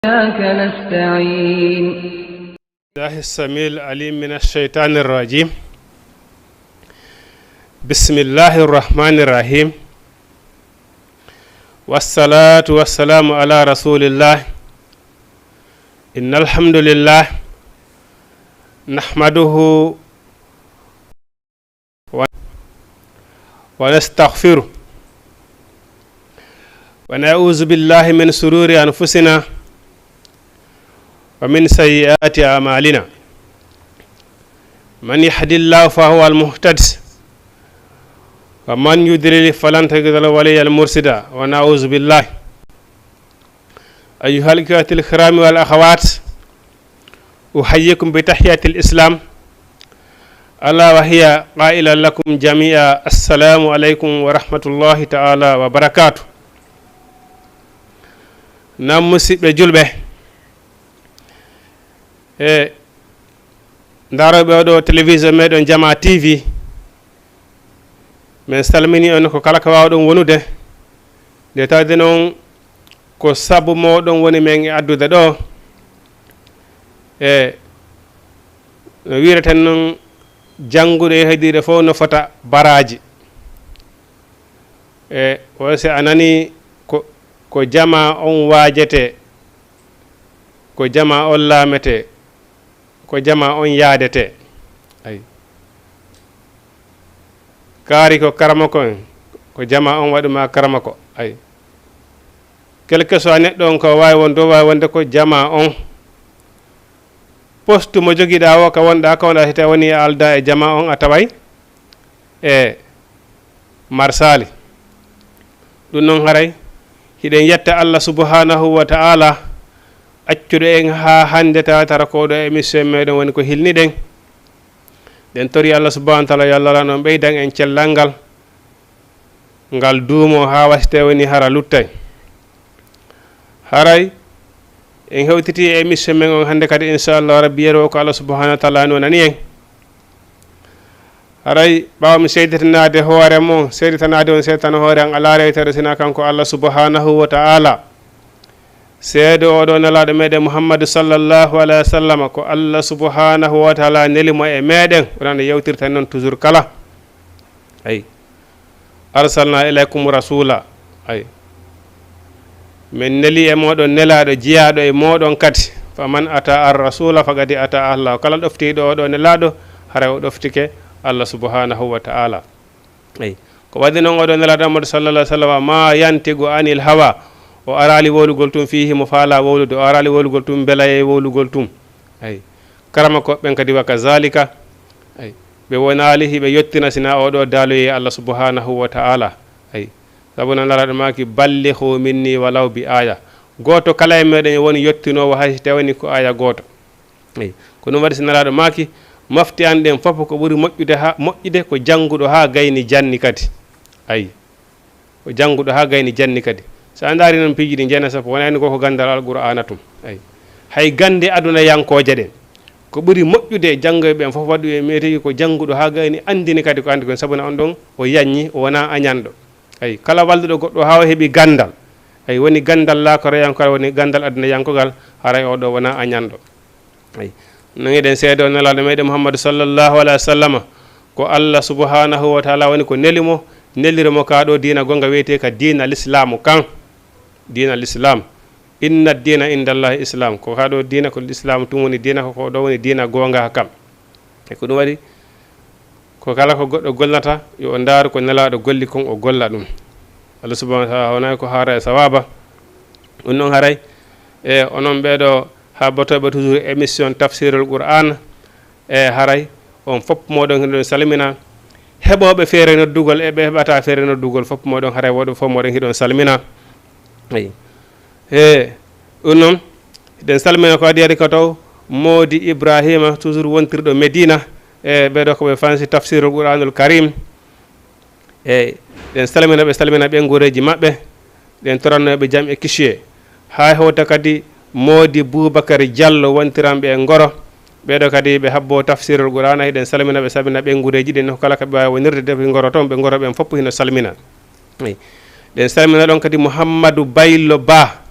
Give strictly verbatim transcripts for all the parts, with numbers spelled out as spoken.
وإياك نستعين. الله السميع العليم من الشيطان الرجيم. بسم الله الرحمن الرحيم. والصلاة والسلام على رسول الله. إن الحمد لله نحمده ونستغفره ونعوذ بالله من شرور أنفسنا ومن سيئات أعمالنا. من يهد الله فهو المهتد ومن يضلل فلن تجد له وليا مرشدا. ونعوذ بالله. أيها الإخوة الكرام والأخوات، أحييكم بتحية الإسلام، ألا وهي قائلا لكم جميعا: السلام عليكم ورحمة الله تعالى وبركاته. Nam musiɓɓe julɓe, e ndarooɓe oɗo télévision meɗen Jama T V, min salmini on ko kala ko waawɗon wonude. Nde tawde noon ko sabu mooɗon woni men e addude ɗo, e no wiireten noon, jannguɗo e heɗiiɗo fof no fota baraaji. E o, si a nani ko, ko jama on waajete, ko jama on laamete, ko jama on yaadete. Ay. Kaari ko karamoko en, ko jama on waɗuma karamoko. Ay. Quel que soit neɗɗo on ko waawi wonde, o waawi wonde ko jama on. Poste mo jogiɗa o, ka wonɗa, ka wonɗa, si tawi woni a alda e jama on, a taway e marsaali. Ɗum noon haray hiɗen yetta Allah subhanahu wa ta'ala accuɗo en haa hannde, tawatara ko ɗo émission meɗen woni ko hilniɗen. Ɗen tori Allah subhanahu wa ta'ala yo Allah lan on ɓeydan en cellal ngal, ngal duumo haa wasite woni hara luttay. Haray en hewtiti e émission men on hannde kadi, inchallah rabbi, yeru o ko Allah subhanahu wa ta'ala no nani en. Haray ɓaawo mi seeditanaade hoore mon, seeditanaade on, seeditana hoore an, alaa rewtere sina kanko Allah subhanahu wa ta'ala. Seedo oɗo nelaaɗo meɗen Muhammadu sallallahu alayhi wa sallam ko Allah subhanahu wa ta'ala neli mo e meɗen, wonande yewtirta noon toujours kala. Ay. Arsalna ilaykum rasula. Ay. Min neli e moɗon nelaaɗo jiyaaɗo e moɗon kadi. Faman ata ar rasula faqad ata Allah. Kala ɗoftiiɗo oɗo nelaaɗo, haray o ɗoftike Allah subhanahu wa ta'ala. Ay. Ko waɗi noon oɗo nelaaɗo Muhammadu sallallahu alayhi wa sallam, ma yantiqu anil hawa. O araali wowlugol tun fihi mo faala wowlude, o araali wowlugol tun mbelaye wowlugol tun. Ay. Karama ko ɓen kadi wa kazalika. Ay. Ɓe wonaali hiɓe yottina sina oɗo daaloye Allah subhanahu wa ta'ala. Ay. Sabu noon nelaaɗo maaki, ballighu minni walaw bi aya. Gooto kala e meɗen woni yottinoowo hay si tawani ko aya gooto. Eyi. Ko ɗum waɗi si nelaaɗo maaki, mofte an ɗen fof ko ɓuri moƴƴude ha, moƴƴude ko jannguɗo haa gayni janni kadi. Ayi. Ko jannguɗo haa gayni janni kadi. So a ndaari noon piiji ɗi jeena sappo, wonani ko ko ganndal Alqur'aana tun. Ayi. Hay gannde adunayankooje ɗen. Ko ɓuri moƴƴude janngoyɓe ɓen fof waɗu e meeteji ko jannguɗo haa gayni anndini kadi ko anndi kon, sabu na on ɗon o yaññi, o wonaa añanɗo. Ayi, kala walluɗo goɗɗo haa o heɓi ganndal, ayi, woni ganndal laakoroyankogal, woni ganndal adunayankogal, haray o ɗo wonaa añanɗo. Ayi, no eɗen seedo nelaaɗo meɗen Muhammadu sallallahu alayhi wa sallam, ko Allah subhanahu wa ta'ala woni ko neli mo, neliro mo ka ɗo diina gonga wiyetee ka diina lislaamu kan. Diina lislaam. Inna diina inda Allahi islam. Ko ka ɗo diina ko lislaamu tun woni diina, ko ko ɗo woni diina gonga kan. E ko ɗum waɗi, ko kala ko goɗɗo gollata, yo o ndaaru ko nelaaɗo golli kon, o golla ɗum. Allah subhanahu wa ta'ala wonay ko haara e sawaaba. Ɗum noon haray, e onon ɓeeɗo haɓɓotooɓe toujours émission Tafsirul Qur'an, e haray on fof moɗon hiɗon salmina. Heɓooɓe feere noddugol e ɓe heɓata feere noddugol fof moɗon haray woɗɓe fof moɗon hiɗon salmina. Eyi. E ɗum noon, eɗen salmina ko adii adii ko taw Moodi Ibrahima, toujours wontirɗo Medina, e ɓeeɗo ko ɓe fansi Tafsirul Qur'anul Karim. E ɗen salmina ɓe, salmina ɓe nguureeji maɓɓe, ɗen torannooɓe jam e kisiyee. Haa hewta kadi Moodi Bubakar Jallo wontiranɓe e Ngoro. Ɓeeɗo kadi ɓe habbo Tafsirul Qur'ana, hiɗen salmina ɓe, salmina ɓe nguureeji ɗin, no kala ka ɓe waawi wonirde, depuis Ngoro toon, ɓe Ngoro ɓen fof hino salmina. Eyi. Ɗen salmina ɗon kadi Muhammadu Baylo Ba,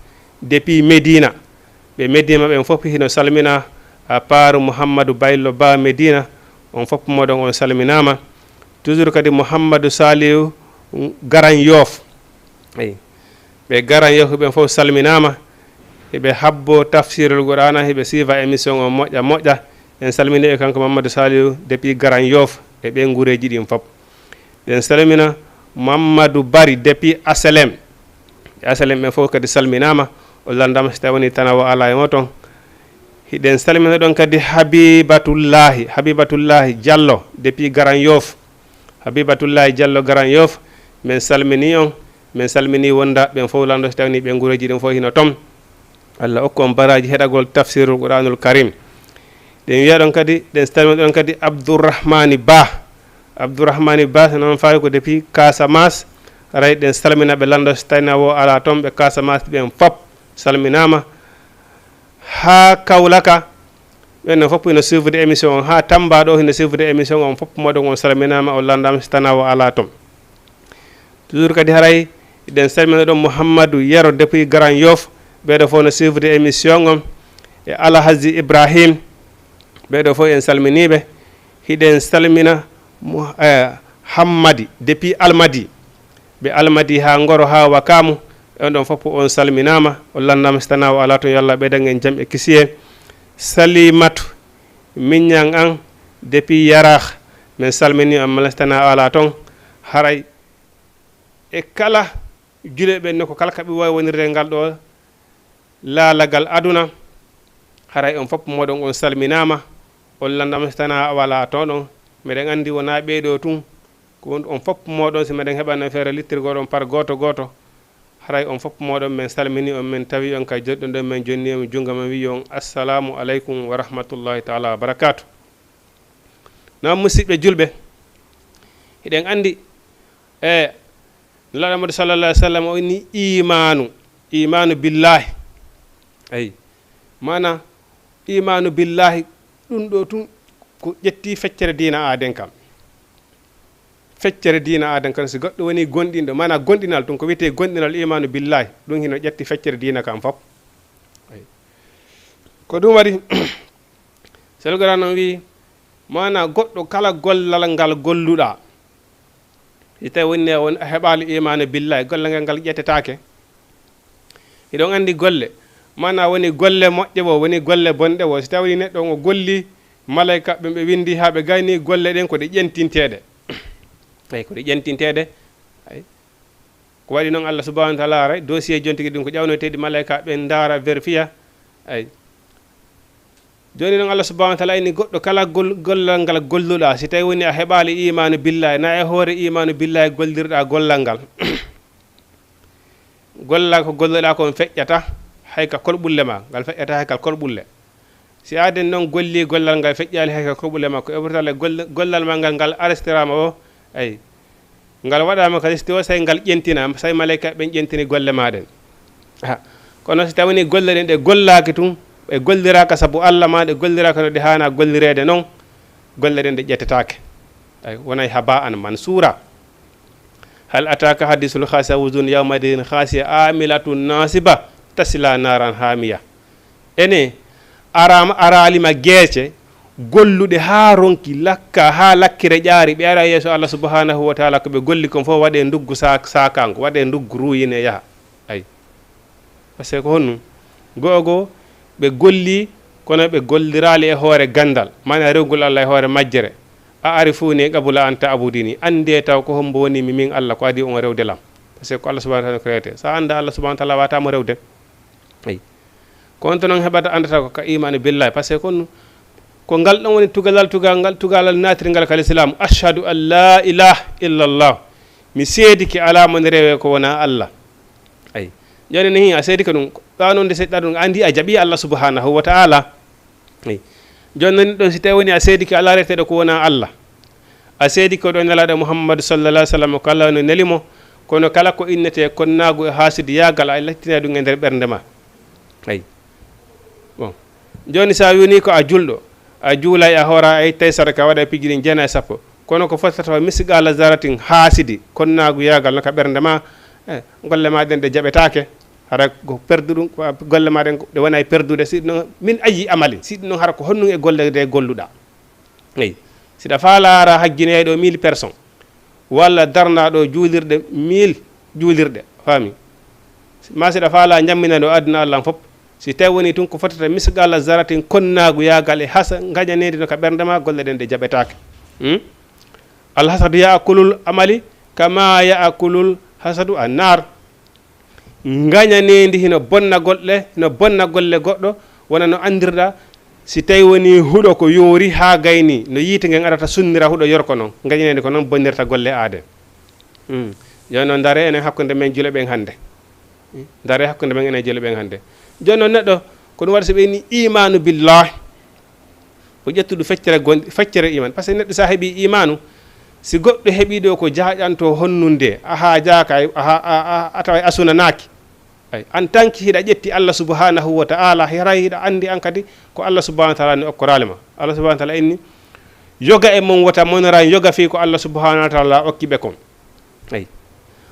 depuis Medina. Ɓe Medina ɓen fof hino salmina, à part Mouhamadou Baylo Ba Medina, on fof mooɗon on salminaama. Toujours kadi Mouhamadou Saliou Garan Yoff. Eyi. Ɓe Garan Yoff ɓen fof salminaama. Hiɓe habbo tafsirul Qur'ana, hiɓe siiva émission on moƴƴa moƴƴa. En salmini ɓe kanko Mouhamadou Saliou depuis Garan Yoff e ɓe ngureeji ɗin fof. Ɗen salmina Mamadou Bari depuis H L M. H L M ɓen fof kadi salminaama. O landama si tawi woni tan o alaa e mo ton. Hiɗen salmina ɗon kadi Habibatullahi, Habibatullahi Diallo depuis Garan Yoff. Habibatullahi Diallo Garan Yoff, men salmini on, men salmini wonda ɓen fof lando si tawi ni ɓe ngureeji ɗin fof hino ton. Allah okku on baraaji heɗagol tafsirul Qur'anul Karim. Ɗen wiya ɗon kadi, ɗen salmina ɗon kadi Abdourahmani Ba. Abdourahmani Ba, so noon fawi ko depuis Casamance. Haray ɗen salmina ɓe lando so tawii na wo alaa toon, ɓe Casamance ɓen fop salminaama. Haa Kawlaka, ɓen no fop hino suivre émission on. Haa Tamba ɗo hino suivre émission on, fop moɗon on salminaama, on landaama so tawii na wo alaa toon. Toujours kadi haray, hiɗen salmina ɗon Mouhammadou Yero depuis Grand Yoff, ɓeeɗo fof no suivre émission on, e Alhaji Ibrahim, ɓeeɗo fof en salminiiɓe. Hiɗen salmina Mo-, eh, Hammadi depuis Almadi, ɓe Almadi haa Ngoro haa Wakamu, on ɗon fof on salminaama, on landaama so tawii na wo alaa toon, yo Allah ɓeydan en jam e kisiyee. Salimatu Miñan an depuis Yaraax, men salminii on, mala so tawii na wo alaa toon, haray e kala juulɓe ɓen ne ko kala ka ɓe waawi wonirde ngal ɗo laalagal aduna, haray on fop moɗon on salminaama, on landaama so tawii na wo alaa toon ɗon. Meɗen anndi wonaa ɓee ɗo tun, ko on, on fop moɗon, si meɗen heɓano feere littirgol on par gooto gooto, haray on fop moɗon men salminii on, men tawi on ka joɗɗon ɗon, men jonni on junngo men wi'i on assalamu aleykum wa rahmatullahi taala wa barakaatu. Noon, musiɓɓe juulɓe, hiɗen anndi, e, Nulaaɗo Muhammadu sallallahu alaihi wasallam o inni imaanu, imaanu billahi. Ayi, maana imaanu billahi, ɗum ɗo tun ko ƴetti feccere diina aaden kan. Feccere diina aaden kan, si goɗɗo woni gomɗinɗo, maana gomɗinal tun, ko wiyetee gomɗinal, imaanu billahi, ɗum hino ƴetti feccere diina kan fof. Ayi. Ko ɗum waɗi, Sel Qur'an on wi'i, maana goɗɗo kala gollal ngal golluɗaa, si tawi woni ne won a heɓaali imaanu billahi, gollal ngal, ngal ƴettetaake. Hiɗon anndi golle, maana woni golle moƴƴe wo, woni golle bonɗe wo. Si tawi neɗɗo on o golli, malayka ɓen ɓe winndi haa ɓe gayni, golle ɗen ko ɗe ƴentinteeɗe. Eyi, ko ɗe ƴentinteeɗe. Ayi. Ko waɗi noon, Allah subhanahu wa taala, haray dossier jonti ɗin ko ƴawnoyteeɗi malayka ɓen ndaara, vérifiya. Ayi. Jooni noon, Allah subhanahu wa taala inni goɗɗo kala gol-, gollal ngal golluɗaa, si tawi woni a heɓaali imaanu billahi, na e hoore imaanu billahi gollirɗaa gollal ngal. Gollal ko golluɗaa kon feƴƴata hay ka kolɓulle ma, ngal feƴƴata hay ka kolɓulle. Si aaden noon golli gollal ngal feƴƴaali hay ka kolɓulle ma, ko e wurtale goll-, gollal ma ngal, ngal arrestiraama o, ayi. Ngal waɗaama ka liste o, say ngal ƴentina, say malayka ɓen ƴentini golle ma ɗen. Aha. Kono si tawii golle ɗen ɗe gollaaki tun, ɗe golliraaka sabu Allah ma, ɗe golliraaka no ɗe haana gollireede noon, golle ɗen ɗe ƴettetaake. Ay, wonay haba'an mansura. Hal ataka hadisul khasiya, wujuhun yawma idhin khasiya, amilatun nasiba, tasla naran hamiya. Ene, araama, araali ma geece golluɗe haa ronki lakka, haa lakkire ƴaari, ɓe ara yeeso Allah subhanahu wa taala, ko ɓe golli kon fof waɗe nduggu sa-, saakango, waɗe nduggu ruuyine yaha. Ay. Parce que ko honɗum? Go'o goo, ɓe golli, kono ɓe golliraali e hoore ganndal, maana rewgol Allah e hoore majjere. A arifuni qabla an ta'budini, anndee taw ko hombo woni mi, min Allah, ko adii on rewde lam. Parce que ko Allah subhanahu wa taala ko rewete. Sa annda Allah subhanahu wa taala, wata mo rewde. Eyi. Ko on tan on heɓata, anndata ko ka imaanu billahi. Parce que kon, ko ngal ɗon woni tugalal, tugal ngal, tugalal naatirgal ka lislaam. Ashhadu an la ilaha illallah. Mi seedike alaa mo ne rewee ko wonaa Allah. Ayi. Jooni ni a seedike ɗum, ɗa noon nde seeɗa ɗum, a anndi a jaɓi Allah subhanahu wa ta'ala. Eyi. Jooni noon ɗon, si tawi woni a seedike alaa reweteeɗo ko wonaa Allah. A seedike ko ɗo nelaaɗo Muhammad sallallahu alaihi wasallam, ko Allah no neli mo, kono kala ko innetee konnaagu e haasidiyaagal, a lattinay ɗum e nder ɓernde ma. Eyi. Bon. Jooni sa woni ko a julɗo, a juulay, a hoora, a ittay sadaka, a waɗay piiji ɗin jeenay e sappo. Kono ko fotata ko misqaala zarratin haasidi, konnaagu yaagal no ka ɓernde ma, eh, golle ma ɗen ɗe jaɓetaake. Hara ko perdu ɗum, ko golle ma ɗen, ɗe wona e perdude. Si ɗum noon, min ayyi amalin, si ɗum noon, hara ko honɗum e golle ɗe golluɗa? Eyi, si ɗa faala hara hajjinoyay ɗo mille personnes, walla darna ɗo juulirɗe mille juulirɗe, faami? Ma si ɗa faala ñammina ɗo aduna Allah fof, si tawi woni tun ko fotata misqala zaratin konnaagu yaagal e hasa ngañaneedi no ka ɓernde ma, golle ɗen ɗe jaɓetaake. Hmm? Alhasadu yaakulul amali kama yaakulul hasadu annar. Ngañaneendi hino bonna golle, hino bonna golle goɗɗo, wona no anndirɗa, si tawi woni huɗo ko yoori haa gayni, no yiite ngen arata sunnira huɗo yorko non. Ngañaneendi ko non bonnirta golle aaden. Hmm. Jooni noon, ndare enen hakkunde men julo ɓen hannde. Hmm. Ndare hakkunde men enen julo ɓen hannde. Jooni noon, neɗɗo, ko ɗum waɗi so ɓe ni imaanu billahi, ko ƴettuɗo feccere gon-, feccere iman. Par ce que neɗɗo, so a heɓi imaanu, si goɗɗo heɓi ɗo ko jaaƴanto honnunde, a haajaaka, a, a, a, a tawa a sunanaaki. Ay, en tant que hiɗa ƴetti Allah subhanahu wa ta'ala, haray hiɗa anndi an kadi ko Allah subhanahu wa ta'ala ni okkoraali ma. Allah subhanahu wa ta'ala inni, yoga e mon wota monora yoga fii ko Allah subhanahu wa ta'ala okki ɓe kon. Ay.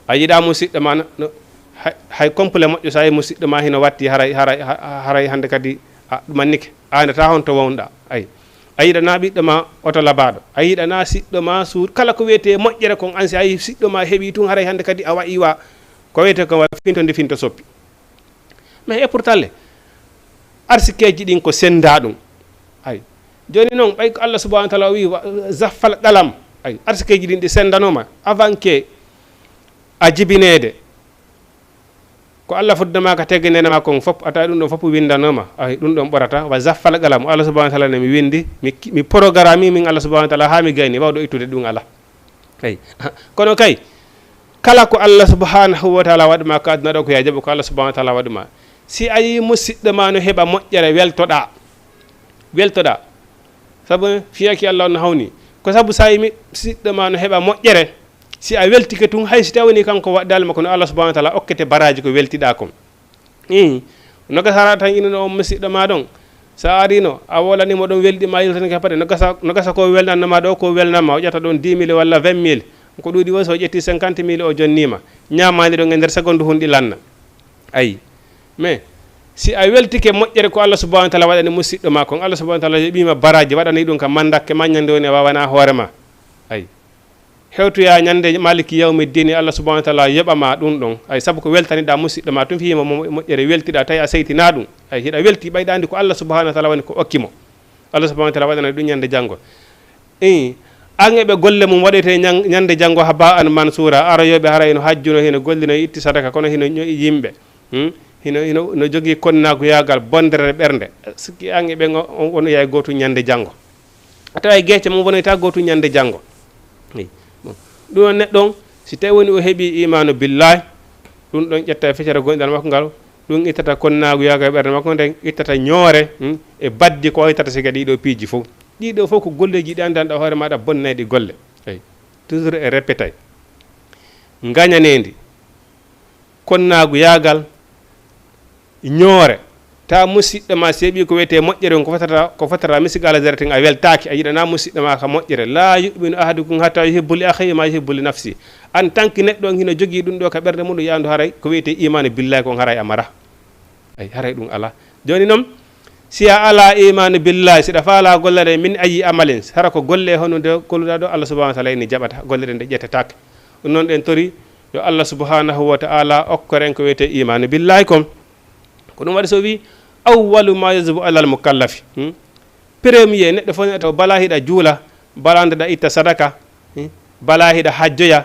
A yiɗa musiɗɗo ma no, no, hay, hay complet moƴƴo, so a yi musiɗɗo ma hino watti, haray, haray, ha-, haray hannde kadi a ɗumannike. A anndataa honto wonɗa. Ay. A yiɗana ɓiɗɗo ma oto labaaɗo. A yiɗana siɗɗo ma suur. Kala ko wiyetee moƴƴere kon, an si a yi siɗɗo ma heɓi tun, haray hannde kadi a wayi wa ko wiyetee kon wa finto ndi finto soppi. Mais et pourtant le, arsikeeji ɗin ko senndaa ɗum. Ay. Jooni noon, ɓay ko Allah subhanahu wa ta'ala o wi'i, wa-, zaffal qalam. Ay, arsikeeji ɗin ɗi senndanooma avant que a jibineede. Ko Allah fodde ma ka tegenene ma kon fop, a tawi ɗum ɗon fop winndanooma. Ay, ɗum ɗon ɓorata, wa zaffal qalam. Allah subhanahu wa ta'ala ne mi winndi, mi, mi programme min Allah subhanahu wa ta'ala haa mi gayni, wawɗo ittude ɗum alaa. Eyi. Kono kay, kala ko Allah subhanahu wa ta'ala waɗi ma ka aduna ɗo, ko ya jaɓu ko Allah subhanahu wa ta'ala waɗi ma. Si a yi musiɗɗo ma no heɓa moƴƴere, weltoɗa. Weltoɗa. Sabu fiyaki Allah on no hawni. Ko sabu sa yi mi-, musiɗɗo ma no heɓa moƴƴere, si a weltike tun, hay si tawani kanko waɗdali ma, kono Allah subhanahu wa ta'ala okkete baraji ko weltiɗa kon. Ii, no gasa hara tan ino ɗo on musiɗɗo ma ɗon. Sa arino, a wolani mo ɗon welɗi ma yiltani ka pate. No gasa, no gasa ko welnanno ma ɗo, ko welnan ma. O ƴetta ɗon dix mille walla vingt mille. Ko ɗuuɗi woni so o ƴetti cinquante mille o jonni ma. Ñamani ɗon e nder seconde hun ɗi lanna. Ayi. Mais, si a weltike moƴƴere ko Allah subhanahu wa ta'ala waɗani musiɗɗo ma kon, Allah subhanahu wa ta'ala yoɓi ma baraji, waɗani ɗum ka mandakke ma ñande woni a wawana hoore ma. Ayi. Hewtoya ñande maliki yawmi dini, Allah subhanahu wa ta'ala yoɓa ma ɗum ɗon. Ay, sabu ko weltaniɗa musiɗɗo ma tun, fii mo mo-, moƴƴere weltiɗa, tawi a seytina ɗum. Ay, hiɗa welti ɓayɗa andi ko Allah subhanahu wa ta'ala woni ko okki mo. Allah subhanahu wa ta'ala waɗana ɗum ñande janngo. Ii, an e ɓe golle mum waɗete ñan-, ñande janngo haba an mansura, aroyoɓe haray no hajjuno, hino gollino, itti sadaka, kono hino ño'i yimɓe. Hmm? Hino, hino, no jogii konnaaguyagal bondere ɓernde. Sikki an e ɓen on, on, on yahay gootum ñande janngo. A tawa e geece mum wonoyta gootum ñande janngo. Eyi. Bon. Ɗum on neɗɗo on, si tawi woni o heɓi imaanu billahi, ɗum ɗon ƴetta e feccere gonɗal makko ngal, ɗum ittata konnaaguyagal ɓernde makko nden, ittata ñoore, hmm, e baddi ko ittata siga ɗiɗo piiji fof. Ɗiɗo fof ko golleeji ɗi anndanɗa hoore maɗa bonnayɗi golle. Eyi. Toujours e répété. Ngañaneendi. Konnaaguyagal, ñoore. Ta musiɗɗo ma seeɓi ko wiyetee moƴƴere on, ko fotata, ko fotata misiqaala zarratin a weltaaki, a yiɗana musiɗɗo ma ka moƴƴere. La yu'minu ahadukum hatta yuhibbu li akhihi ma yuhibbu li nafsi. En tant que neɗɗo on hino jogii ɗum ɗo ka ɓernde mum, ɗum yaandu haray ko wiyetee imaanu billahi kon haray a mara. Ay, haray ɗum alaa. Jooni noon, si a alaa imaanu billahi, si ɗa faalaa golle ɗe min ayi amalin, hara ko golle e hono nde golluɗaa ɗo, Allah subhanahu wa ta'ala ene jaɓata, golle ɗen ɗe ƴettetaake. Ɗum noon ɗen tori yo Allah subhanahu wa ta'ala okkoren ko wiyetee imaanu billahi kon. Ko ɗum waɗi so wii, awwalu ma yajibu alal mukallafi. Hmm? Premier, neɗɗo fof ne taw bala hiɗa juula, bala nde ɗa itta sadaka, hmm? Bala hiɗa hajjoya,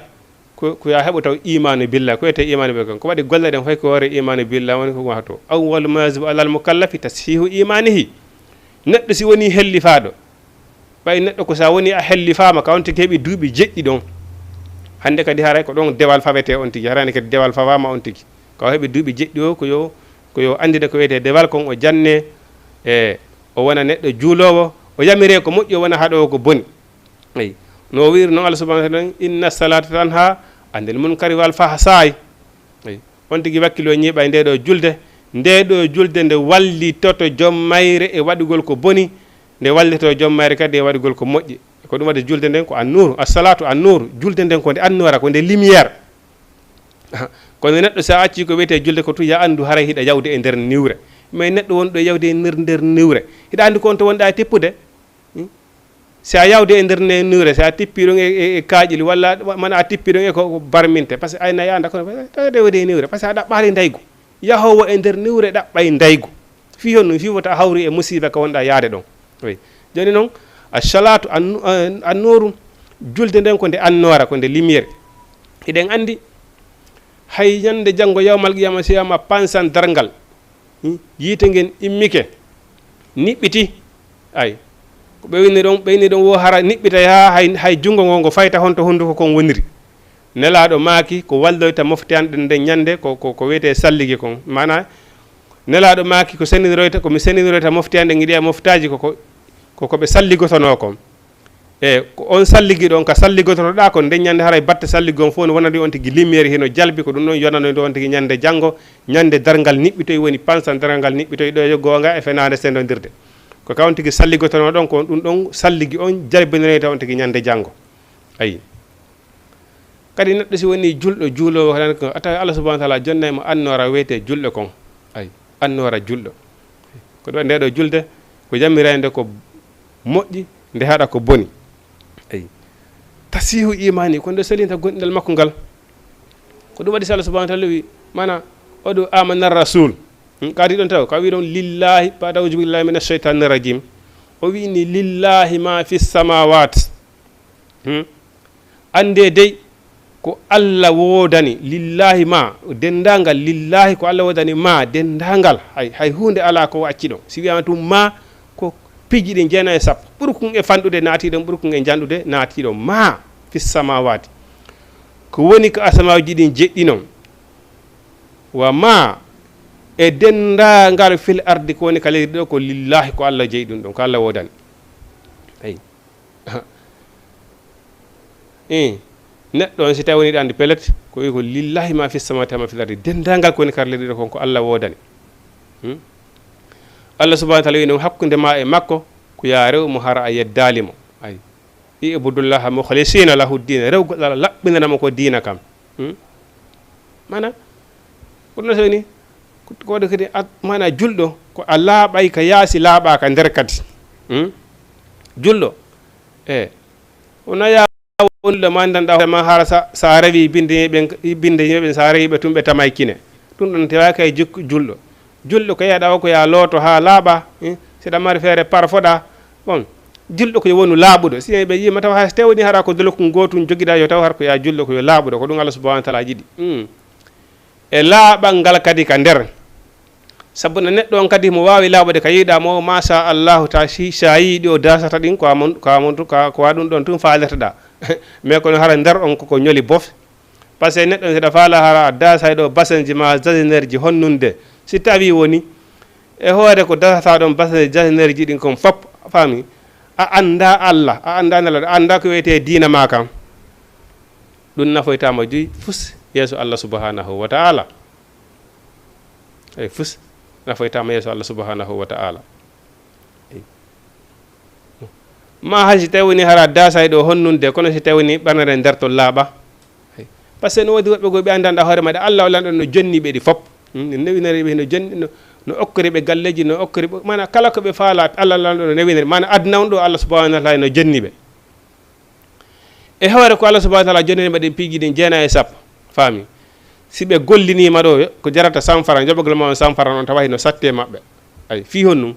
ko, ko ya heɓo taw imaanu billahi. Ko wiyetee imaanu billahi kon? Ko waɗi golle ɗen fof ko hoore imaanu billahi woni ko wato. Awwalu ma yajibu alal mukallafi tashihu imanihi. Neɗɗo si woni hellifaaɗo, ɓay neɗɗo ko sa woni a hellifaama, ka on tigi heɓi duuɓi jeɗɗi ɗon. Hannde kadi haray ko ɗon dewal fawetee on tigi, haray ne kadi dewal fawaama on tigi. Ka o heɓi duuɓi jeɗɗi o, ko yo, ko yo anndine ko wiyetee dewal kon, o janne, e o wona neɗɗo juuloowo, o yamiree ko moƴƴi, o wona haɗoowo ko boni. Eyi. No o wiiri noon Allah subhanahu wa ta'ala, "Inna salata tanha anil munkari wal fahsai." Eyi. On tigi wakkilo ñiiɓa e nde ɗo julde. Nde ɗo julde nde wallitoto joom mayre e waɗugol ko boni, nde wallitoto joom mayre kadi e waɗugol ko moƴƴi. Ko ɗum waɗi julde nden ko annuru, assalatu annuru. Julde nden ko nde annura, ko nde lumière. Aha. Kono neɗɗo, so a accii ko wiyetee julde ko, tun ya anndu haray hiɗa yawde e nder niwre. Mais neɗɗo wonɗo e yawde e nder, nder niwre, hiɗa anndi ko on to wonɗa e tippude? Hmm? Si a yawde e nder ne niwre, si a tippi ɗon e, e, e kaaƴil, walla mana a tippi ɗon e ko, ko barminte, parce que ayna yaanda kono, tawi de wode e niwre, parce que a ɗaɓɓaali ndaygu. Yahoowo e nder niwre ɗaɓɓay ndaygu. Fii honɗum? Fii wota a hawri e musiba ka wonɗa yaade ɗon. Oui. Jooni noon, a salatu an-, an-, annooru, julde nden ko nde annoora, ko nde lumière. Hiɗen anndi, hay ñande janngo yawmal qiyama, si wiyama pansan darngal, hmm, yiite ngen immike, niɓɓiti. Ay, ko ɓe winni ɗon, ɓe winni ɗon wo hara niɓɓitay haa hay, hay junngo ngo, ngo fayta honto hunnduko kon woniri. Nelaaɗo maaki ko walloyta mofte an ɗen nden ñande ko, ko, ko wiyetee salligi kon. Maanaa, Nelaaɗo maaki ko senndiniroyta, ko mi senndiniroyta mofte an ɗen e ɗiya moftaaji ko, ko, ko, ko ɓe salligotonoo kon. E ko on salligi ɗon ka salligototoɗaa kon, nden ñande haray batte salligi on fof no wonani on tigi lumière hino jalbi, ko ɗum ɗon yonanoyta on tigi ñande janngo, ñande darngal niɓɓitoy woni pansan darngal niɓɓitoy ɗo e goonga e fenaande senndondirde. Ko ka on tigi salligotonoo ɗon, ko ɗum ɗon salligi on jalbinanoyta on tigi ñande janngo. Ayi. Kadi neɗɗo si woni julɗo, juuloowo, ko tan ko a tawi Allah subhanahu wa taala jonnay mo annoora wiyetee julɗo kon. Ayi. Annoora julɗo. Ko ɗum waɗi nde ɗo julde, ko yamirayde ko moƴƴi, nde haɗa ko boni. Ayi. Tasihu imani, ko nde selinta gonɗinal makko ngal. Ko ɗum waɗi si Allah subhanahu wa taala wi, mana, oɗo amana rasul. Hmm, kadi ɗon taw, ka wi ɗon lillahi, baada auzu billahi mina shaytani rajim. O wi ni lillahi ma fi samawat. Hmm. Annde dey, ko Allah woodani, lillahi ma, denndaangal, lillahi ko Allah woodani ma, denndaangal, hay, hay huunde alaa ko o acci ɗon. Si wiyaama tun ma, ko piiji ɗin jeenayi e sappo. Ɓurkun e fanɗude naati ɗon, ɓurkun e janɗude naati ɗon. Ma, fi samawati. Ko woni ko asamaaji ɗin jeɗɗi non. Wa ma, e denndaangal fil ardi ko woni ka leydi ɗo, ko lillahi ko Allah jeyi ɗum ɗon, ko Allah woodani. Eyi. Eh, neɗɗo on, si tawi woni ɗo anndi pellet, ko wi ko lillahi ma fi samawati ma fil ardi. Denndaangal ko woni kar leydi ɗo kon ko Allah woodani. Hmm? Allah subhanahu wa taala wi noon hakkunde ma e makko, ko yaa rew mo hara a yeddaali mo. Ay. Ibudullaha mukhlisina lahu diina. Rewgol Allah laɓɓinana mo ko diina kam. Hmm? Mana, ko ɗum so woni, ko, ko waɗi kadi at-, mana julɗo, ko a laaɓay ka yaasi, laaɓa ka nder kadi. Hmm? Julɗo, e, wona yaa wonde ma ndanɗa hoore ma hara sa, sa rewi binde ɓen, binde ɓen sa rewi ɓe tun ɓe tamay kine. Ɗum ɗon tewa kay jikku julɗo. Julɗo ko yaɗa o ko ya looto haa laaɓa, eh, si ɗa mari feere parfoɗa. Bon, julɗo ko yo wonu laaɓuɗo. Si ɓe yima taw hay so tawni hara ko dolokun gootun jogiɗa yo taw har ko ya julɗo ko yo laaɓuɗo. Ko ɗum Allah subhanahu wa taala yiɗi. Hmm. E laaɓal ngal kadi ka nder. Sabu no neɗɗo on kadi mo waawi laaɓude ka yiɗa mo, masha Allahu, ta si, sa yiɗi o dasata ɗin, ko amon, ko amon, ko, ko wa ɗum ɗon tun faalirtoɗa. Mais kono hara nder on koko ñoli bof. Parce que neɗɗo on si ɗa faala hara a dasay ɗo basenji ma, jasinerji honnunde. Si tawi woni, e hoore ko dasata ɗon basenji, jasinerji ɗin kon fop, faami? A annda Allah, a annda Nelaɗo, a annda ko wiyetee diina ma kan. Ɗum nafoytaama joyi fus yeeso Allah subhanahu wa ta'ala. Eyi, fus nafoytaama yeeso Allah subhanahu wa ta'ala. Eyi. Ma hay si tawi woni hara dasay ɗo honnunde, kono si tawi woni ɓernere nder to laaɓa. Eyi. Parce que no woodi woɓɓe goo ɓe anndanɗa hoore maɗa, Allah o lanɗo no jonni ɓe ɗi fop. Hmm, no newinori ɓe, no jonni, no, no okkori ɓe galleji, no okkori ɓe, mana kala ko ɓe faala, Allah lanɗo no newinori. Mana aduna on ɗo, Allah subhanahu wa ta'ala no jonni ɓe. E hoore ko Allah subhanahu wa ta'ala jonnani ɓe ɗin piiji ɗin jeenayi e sappo. Faami? Si ɓe golliniima ɗo, ko jarata cent francs, joɓagol ma on cent francs on tawa hino satti e maɓɓe. Ay, fii honɗum?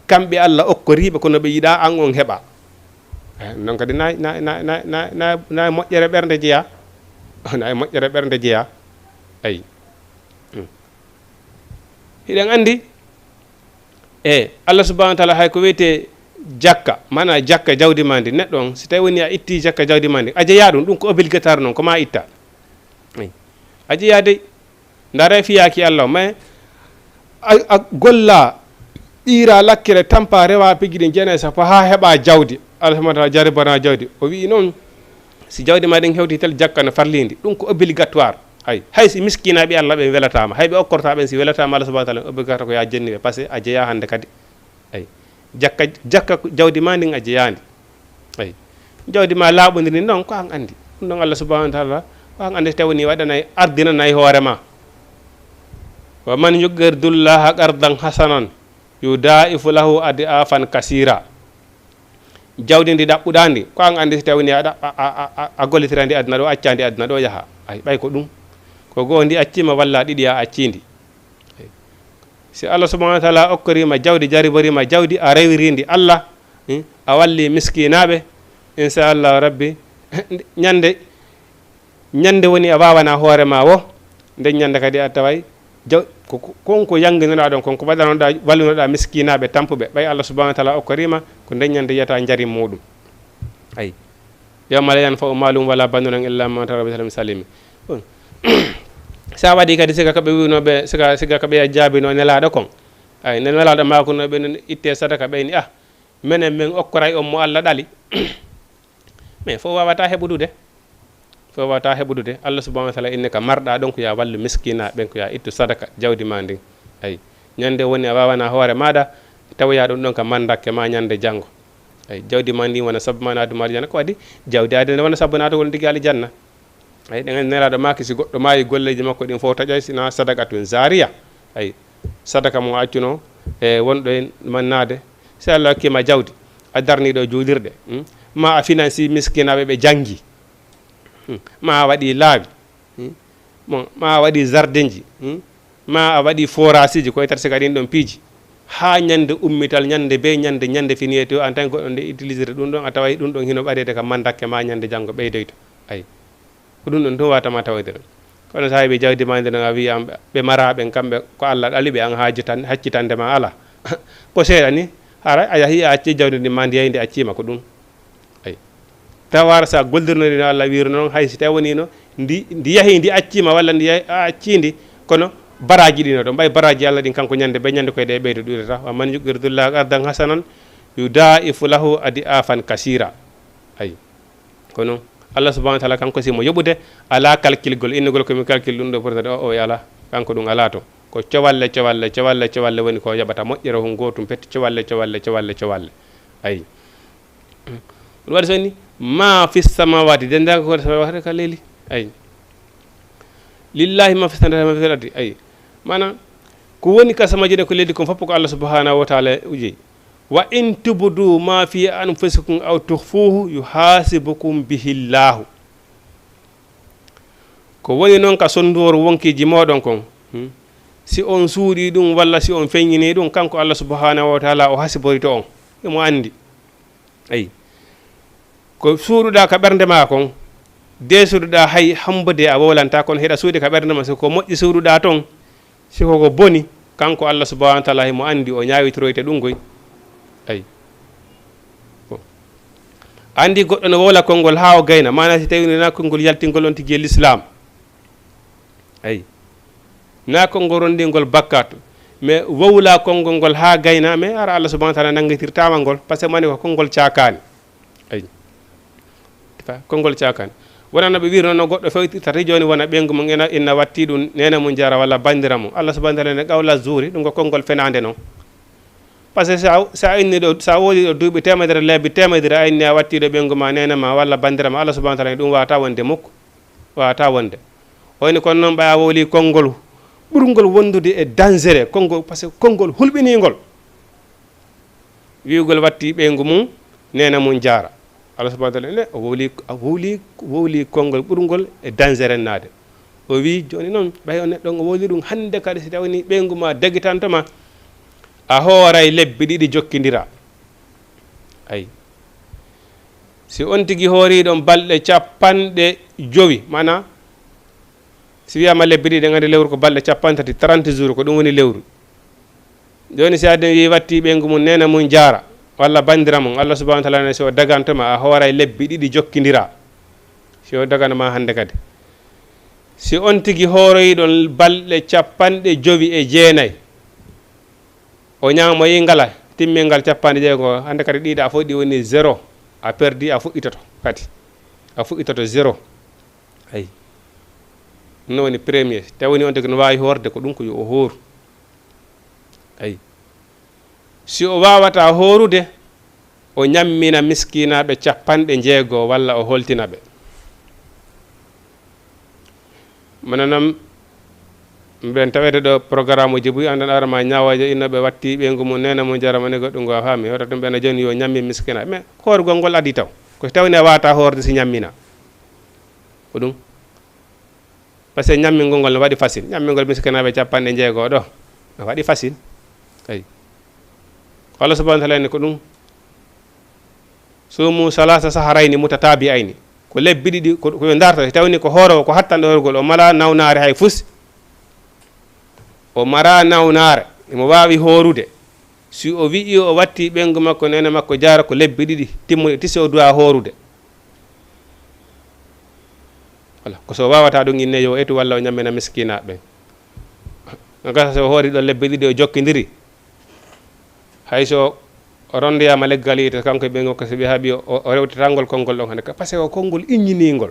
Kamɓe Allah okkoriiɓe kono ɓe yiɗaa an on heɓa. Eh, non kadi na, na, na moƴƴere ɓernde jeyaa. Na e moƴƴere ɓernde jeyaa. Ay. Hmm. Hiɗen anndi, e Allah subhanahu wa ta'ala hay ko wiyetee jakka, mana jakka jawdi ma ndi, neɗɗo on, si tawi woni a itti jakka jawdi ma ndi, a jeyaa ɗum, ɗum ko obligatoire non, ko ma itta. Eyi. A jeyaa dey, ndaara fiyaaki Allah, mais a, a golla, ɓiira lakkere, tampa, rewa piiji ɗin jeenayi sappo haa heɓa jawdi. Allah subhanahu wa ta'ala jarribana jawdi. O wi'i noon, si jawdi ma ɗin hewti tel jakka no farlindi, ɗum ko obligatoire. Hay, hay si miskinaaɓe Allah ɓen welataama, hay ɓe okkorta ɓen si welataama Allah subhanahu wa ta'ala, obligatoire ko ya jenni ɓe, parce que a jeyaa hannde kadi. Ay, jakka, jakka jawdi ma ndin a jeyaandi. Ay, jawdi ma laaɓundi ndin noon ko an anndi. Ɗum noon Allah subhanahu wa ta'ala Ko an anndi si tawii ni waɗanay, ardinanay hoore ma. Wa man yuqridullaha qardan hasanan yudaa'ifu lahu ad'afan kasira. Jawdi ndi ɗaɓɓuɗaa ndi, ko an anndi si tawii ni a ɗa-, a, a, a, a, a gollitira ndi aduna ɗo, accaa ndi aduna ɗo yaha. Ay, ɓay ko ɗum. Ko goo ndi accii ma walla ɗiɗi a accii ndi. Ay. Si Allah subhanahu wa taala okkorii ma jawdi, jariborii ma jawdi, a rewiri ndi Allah, hmm, a walli miskinaaɓe, inshallah rabbi, ñande, ñande woni a waawana hoore ma wo, nden ñande kadi a taway jaw-, ko, ko, kon ko yannginoɗaa ɗon, kon ko waɗanoɗaa, wallunoɗaa miskinaaɓe tampuɓe, ɓay Allah subhanahu wa taala okkorii ma, ko nden ñande yiyata njarim muuɗum. Ay. Yawma la yanfa'u malun wala banuna illa man ata Rabban bi qalbin salim. Bon. Sa waɗi kadi siga ko ɓe wi'unoo ɓe, siga, siga ko ɓe jaabinoo Nelaaɗo kon. Ay, nde Nelaaɗo maakunoo ɓe non ittee sadaka, ɓe ni, "Ah, menen men okkoray on mo Allah ɗali." Mais fof waawata heɓudude. Fof waawata heɓudude. Allah subhanahu wa taala inni ka marɗaa ɗon ko yo a wallu miskinaa ɓen, ko yo a ittu sadaka jawdi ma ndin. Ay, ñande woni a waawana hoore maaɗa, tawoya ɗum ɗon ka mandakke ma ñande janngo. Ay, jawdi ma ndin wona sabu ma naatugol aljanna. Ko waɗi jawdi aduna wona sabu naatugol ndigi aljanna. Ay, ɗen anndi Nelaaɗo maaki si goɗɗo maayi golleeji makko ɗin fof taƴay sina sadaqatun zaariya. Ay, sadaka mo accuno e wonɗo e mannaade. Si Allah hokkii ma jawdi, a darnii ɗo juulirɗe, hmm? Ma a finansi miskinaaɓe ɓe janngi. Hmm. Ma a waɗi laawi. Hmm. Bon, ma a waɗi jardinji. Hmm. Ma a waɗi forasiji, ko e tarsi ka ɗin ɗon piiji. Haa ñande ummital, ñande bee ñande, ñande finiyee to, en tant que goɗɗo nde utilisirta ɗum ɗon, a taway ɗum ɗon hino ɓareede ka mandakke ma ñande janngo ɓeydoyto. Ay. Ko ɗum ɗon tun waawata ma tawde ɗon. Kono so a heɓii jawdi ma ndi ɗon, a wi'i an ɓe maraaɓe kamɓe ko Allah ɗali ɓe, an haaji tan, haccitande ma alaa. Ko seeɗa ni, hara a yahii a accii jawdi ndi ma ndi yahi ndi accii ma ko ɗum. Ay. Tawa sa gollidirno ndi no Allah wiiri non, hay si tawi woni no ndi, ndi yahi ndi accii ma walla ndi yahi a accii ndi, kono baraaji ɗi no ɗon, ɓay baraaji Allah ɗin kanko ñande bee ñande koy ɗe ɓeydo ɗuurata. Wa man yuqridullaha qardan hasanan yudaa'ifu lahu ad'afan kasira. Ay. Kono Allah subhanahu wa taala kanko si mo yoɓude, alaa kalkilgol, innugol ko mi kalkil ɗum ɗo fotata o, o e alaa. Kanko ɗum alaa to. Ko cowalle, cowalle, cowalle, cowalle woni ko yoɓata moƴƴere hun gootum pet, cowalle, cowalle, cowalle, cowalle. Ay. Ɗum waɗi so ni, ma fi samawati, denndaangal ko woni samawati ka leydi. Ay. Lillahi ma fi samawati ma fi ardi. Ay. Maanaam, ko woni ka samaaji ɗen ko leydi kon fof ko Allah subhanahu wa taala uji. Wa in tubdu ma fi anfusikum aw tukhfuhu yuhasibukum bihi Llahu. Ko woni non ka sonduwor wonkiiji mooɗon kon, hmm? Si on suuɗii ɗum walla si on feññinii ɗum, kanko Allah subhanahu wa taala o hasiborito on. Emo anndi. Ayi. Ko suuɗuɗaa ka ɓernde maa kon, deesuɗuɗaa hay hambude a wowlantaa, kono hiɗa suuɗi ka ɓernde maa, si ko moƴƴi suuɗuɗaa ton, si ko ko boni, kanko Allah subhanahu wa taala himo anndi, o ñaawitoroyte ɗum koy. Ayi. Ko. Anndi goɗɗo no wowla konngol haa o gayna, maanaa si tawii wonaa konngol yaltingol on tigi e lislaam. Ayi. Naa konngol ronndingol bakkaatu, mais wowla konngol ngol haa gayna, mais hara Allah subhanahu wa taala nanngitirtaama ngol, parce que mani ko konngol caakaani. Ayi. Fa-, konngol caakaani. Wonaa no ɓe wiiri noon, no goɗɗo fewtirta tati jooni wona ɓeyngu mum ina, ina watti ɗum neene mum jaara walla banndira mum. Allah subhanahu wa taala ne qawla zuuri, ɗum ko konngol fenaande noon. Parce que sa, sa inni ɗo, sa woodi ɗo duuɓi teemedere, lebbi teemedere, a inni a watti ɗo ɓeyngu ma, neene ma walla banndira ma, Allah subhanahu wa taala ne ɗum waawata wonde mukk. Waawata wonde. O inni kono noon ɓay a wowli konngol ɓurngol wondude e dangereux, konngol, parce que konngol hulɓiningol. Wi'ugol watti ɓeyngu mum, neene mum jaara. Allah subhanahu wa taala ne, o wowli, o wowli, wowli konngol ɓurngol e dangereux naade. O wi'i, jooni noon, ɓay on neɗɗo on o wowli ɗum hannde kadi, si tawii ni ɓeyngu ma dagitanto ma, a hooray lebbi ɗiɗi jokkindira. Ayi. Si on tigi hoori ɗon balɗe capanɗe jowi, maanaa, si wiyaama lebbi ɗiɗi, en anndi lewru ko balɗe capanɗe tati, trente jours, ko ɗum woni lewru. Jooni, si adden wi'i watti ɓeyngu mum, neene mum jaara, walla banndira mum, Allah subhanahu wa taala ne, si o daganto ma, a hooray lebbi ɗiɗi jokkindira. Si o dagano ma hannde kadi. Si on tigi hooroyi ɗon balɗe capanɗe jowi e jeenay, o ñaamoyi ngala, timmingal capanɗe jeego, hannde kadi ɗiɗa a fof ɗi woni zéro, a perdi, a fuɗɗitoto kadi. A fuɗɗitoto zéro. Ayi. Ɗum woni premier. Tawi woni on tigi no waawi hoorde, ko ɗum ko yo o hooru. Ayi. Si o waawataa hoorude, o ñammina miskinaaɓe capanɗe jeego walla o holtina ɓe. Mananam, ɓen tawede ɗo programme uji buy, andan ara ma ñawaje inno ɓe watti ɓeyngu mum, nena mum, jarama ne goɗɗum ngo a faami. Hoto ɗum ɓena joni yo ñammi miskina. Mais hoorugol ngol adi taw. Ko si tawni a wata hoorde si ñammina. Ko ɗum. Parce que ñammingol ngol no waɗi facile. Ñammingol miskinaɓe capanɗe jeego ɗo. No waɗi facile. Ayi. Ko Allah subhanahu wa ta'ala ni ko ɗum. Sumu salasa saharayni mutatabi'ayni. Ko lebbi ɗiɗi, ko, ko yo darta. Si tawni ko hoorowo, ko hattanɗo hoorugol, o mala nawnaare hay fus. O mara nawnaare. Imo waawi hoorude. Si o wi'i o watti ɓeyngu makko, nene makko jaara ko lebbi ɗiɗi timmuɗe, tisi o duwa hoorude. Wala. Ko so wawata ɗum inne yo etu walla o ñammina miskinaɓe. No gasa so o hoori ɗon lebbi ɗiɗi o jokkidiri. Hay so o rondoyama leggal yiite kanko e ɓeyngu makko, so ɓe haaɓi o, o rewtata ngol konngol ɗon hande ka, parce que o konngol iññiningol.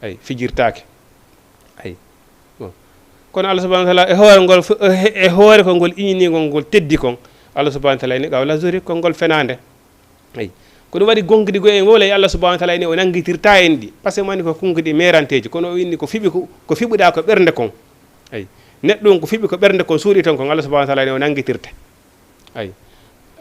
Ay, fijirtaake. Ay. Bon. Kono Allah subhanahu wa ta'ala e hoore ngol fo-, e, e hoore konngol iññiningol ngol teddi kon, Allah subhanahu wa ta'ala ni qawla zuri, konngol fenande. Ay. Ko ɗum waɗi gonɗi goo en wowla e Allah subhanahu wa ta'ala ni o nanngitirta en ɗi. Parce que mani ko konngol ɗi meranteeji, kono o inni ko fiɓi ko, ko fiɓuɗa ko ɓernde kon. Ay. Neɗɗo on ko fiɓi ko ɓernde kon suuɗi ton kon Allah subhanahu wa ta'ala ni o nanngitirte. Ay.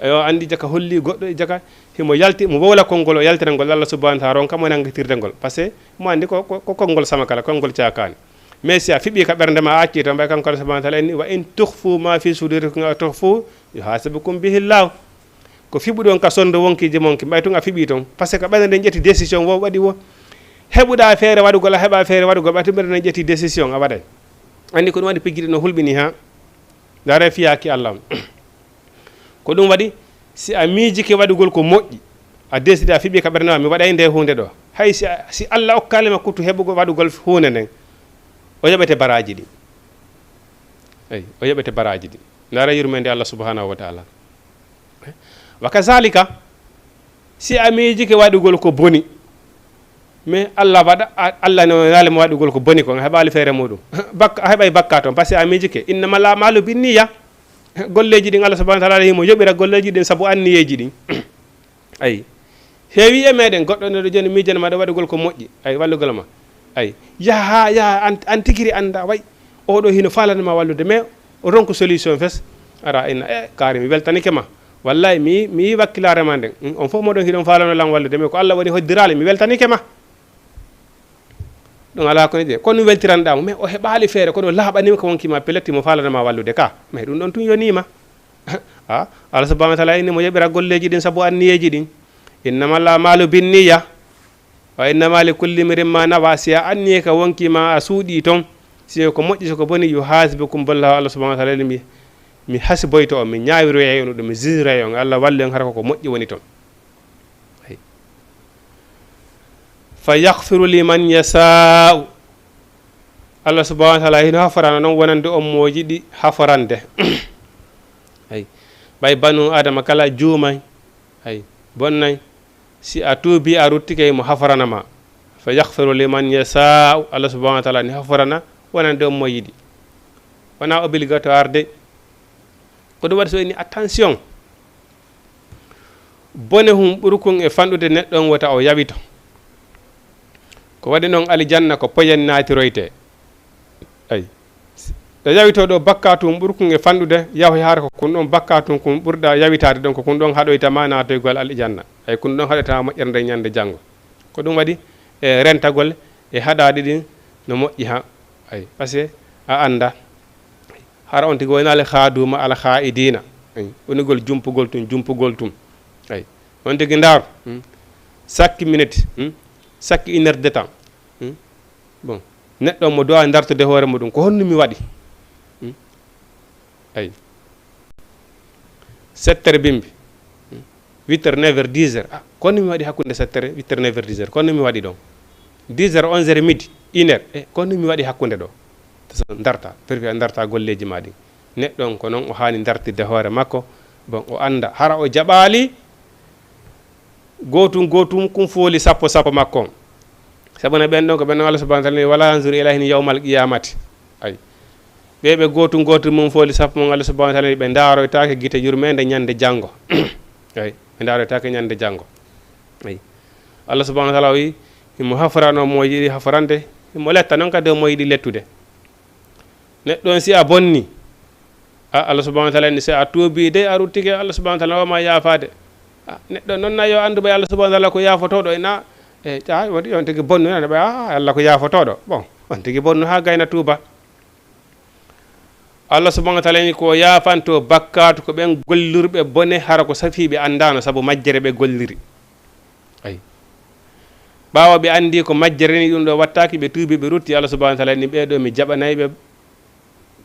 Yo anndi jaka holli goɗɗo e jaka, himo yalti, mo wowla konngol o yaltira ngol Allah subhanahu wa ta'ala ronka mo nanngitirde ngol. Parce que mo anndi ko, ko, ko konngol sama kala, konngol cakani. Mais si a fiɓi ka ɓernde ma a acci ton, mbay kanko Allah subhanahu wa ta'ala inni, "Wa in tukhfu ma fi sudurikum aw tukhfu yuhasibukum bihi Allah." Ko fiɓuɗon ka sonde wonkiji mon ki, mbay tun a fiɓi ton. Parce que ɓernde nden ƴetti décision wo waɗi wo. Heɓuɗa feere waɗugol, a heɓa feere waɗugol, ɓay tun ɓernde nden ƴetti décision a waɗay. Anndi ko ɗum waɗi pijiri no hulɓini ha. Ndare fiyaki Allah. Ko ɗum waɗi, si a miijike waɗugol ko moƴƴi, a desidi a fiɓi ka ɓernde ma, mi waɗay nde huunde ɗo. Hay si a, si Allah okkaali ma kutu heɓugol waɗugol huunde nden, o yoɓete baraaji ɗi. Eyi, o yoɓete baraaji ɗi. Ndaara yurmeende Allah subhanahu wa ta'ala. Wa kazalika, si a miijike waɗugol ko boni, mais Allah waɗa, a-, Allah no naali mo waɗugol ko boni kon, a heɓaali feere muɗum. Bak-, a heɓay bakka ton, parce que a miijike. Innamal a'malu binniya. Golleeji ɗin Allah subhanahu wa ta'ala himo yoɓira golleeji ɗin sabu anniyeeji ɗin. Ayi. Heewi e meɗen goɗɗo no ɗo joni miijana ma ɗo waɗugol ko moƴƴi. Ayi, wallugol ma. Ayi. Yaha, yaha, an, an tigiri annda, way. Oɗo hino faalana ma wallude, mais o ronku solution fes. Ara, inna, e, kaari, mi weltanike ma. Wallahi, mi, mi yi wakkilare ma nden. Mm, on fof moɗon hiɗon faalano lan wallude, mais ko Allah woni hoddiraale, mi weltanike ma. Ɗum alaa ko ne ƴee. Kono weltiranɗaa mo, mais o heɓaali feere, kono laaɓaniima ko wonki ma pellet, mo faalana ma wallude ka. Mais ɗum ɗon tun yonii ma. A, Allah subhanahu wa ta'ala inni mo yoɓira golleeji ɗin sabu anniyeeji ɗin. Innamal a'malu binniya. Wa innama li kulli imri'in ma nawa. Si a anniyii ka wonki ma a suuɗii ton, si ko moƴƴi, si ko boni, yuhasibukum billah, Allah subhanahu wa ta'ala inni mi, mi hasiboyto on, mi ñaawiroyay on ɗum, mi jugeroyay on. Allah wallu en hara ko ko moƴƴi woni ton. Ay. Fa yaghfiru liman yasha'u. Allah subhanahu wa ta'ala hino haforana non wonande on mo yiɗi haforande. Ay. Ɓay banu Adama kala juumay. Ay. Bonnay. Si a tuubi a ruttike mo haforana ma. Fa yaghfiru liman yasha'u. Allah subhanahu wa ta'ala ni haforana wonande on mo yiɗi. Wona obligatoire de. Ko ɗum waɗi so inni attention. Bone hum ɓurkun e fanɗude neɗɗo on wota o yawito. Ko waɗi noon alijanna ko poyen naatiroyte. Ay. Ɗo yawito ɗo bakkatu hum ɓurkun e fanɗude, yahoy hara ko kun ɗon bakkatu kun ɓurɗa yawitaade ɗon, ko kun ɗon haɗoyta ma naatoygol alijanna. Ay, kun ɗon haɗoyta ma moƴƴere nden ñande janngo. Ko ɗum waɗi e rentagol e haɗaaɗi ɗin no moƴƴi ha. Ay, parce que a annda. Hara on tigi wonaa le khaaduma al khaa'idina. Ay, wonugol jumpugol tun, jumpugol tun. Ay, on tigi ndaaru. Hmm. Chaque minute, hmm, chaque une heure de temps. Hmm. Bon, neɗɗo mo dowa dartude hoore muɗum, ko honno mi waɗi? Hmm. Ay. Sept heures bimbi. Hmm. Huit heures, neuf heures, dix heures. Ah, kono mi waɗi hakkunde sept heures, huit heures, neuf heures, dix heures. Kono mi waɗi ɗon. Dix heures, onze heures, midi, une heure. Eh, kono mi waɗi hakkunde ɗo. Tasa darta, perfi a darta golleeji ma ɗin. Neɗɗo on ko non o haani dartirde hoore makko. Bon, o annda hara o jaɓaali. Gootum gootum kun fooli sappo sappo makko on. Sabu na ɓen ɗon ko ɓen ɗon Allah subhanahu wa ta'ala ni, "Wala yanzuru ilayhim yawmal qiyamati." Ay. Ɓe ɓe gootum gootum mun fooli sappo mun Allah subhanahu wa ta'ala ni, ɓe ndaaroytaake gite yurmeende ñande janngo. Ay. Ɓe ndaaroytaake ñande janngo. Ay. Allah subhanahu wa ta'ala o wi, himo haforano mo yiɗi haforande, Mo letta noon kadi mo yiɗi lettude. Neɗɗo on, si a bonni, a, Allah subhanahu wa taala ni, si a tuubi dey, a ruttike, Allah subhanahu wa taala wama yaafaade. A, neɗɗo noon na yo anndu ɓay Allah subhanahu wa taala ko yaafotooɗo, ena, e, a, woni on tigi bonnu, ena ɓay, a, Allah ko yaafotooɗo. Bon, on tigi bonnu haa gayna tuuba. Allah subhanahu wa taala ni ko yaafanto bakkaatu ko ɓen gollirɓe bone, hara ko safii ɓe anndaano sabu majjere ɓe golliri. Ay. Ɓaawo ɓe anndi ko majjere ni ɗum ɗo wattaaki, ɓe tuubi, ɓe rutti, Allah subhanahu wa taala ni ɓee ɗo mi jaɓanay ɓe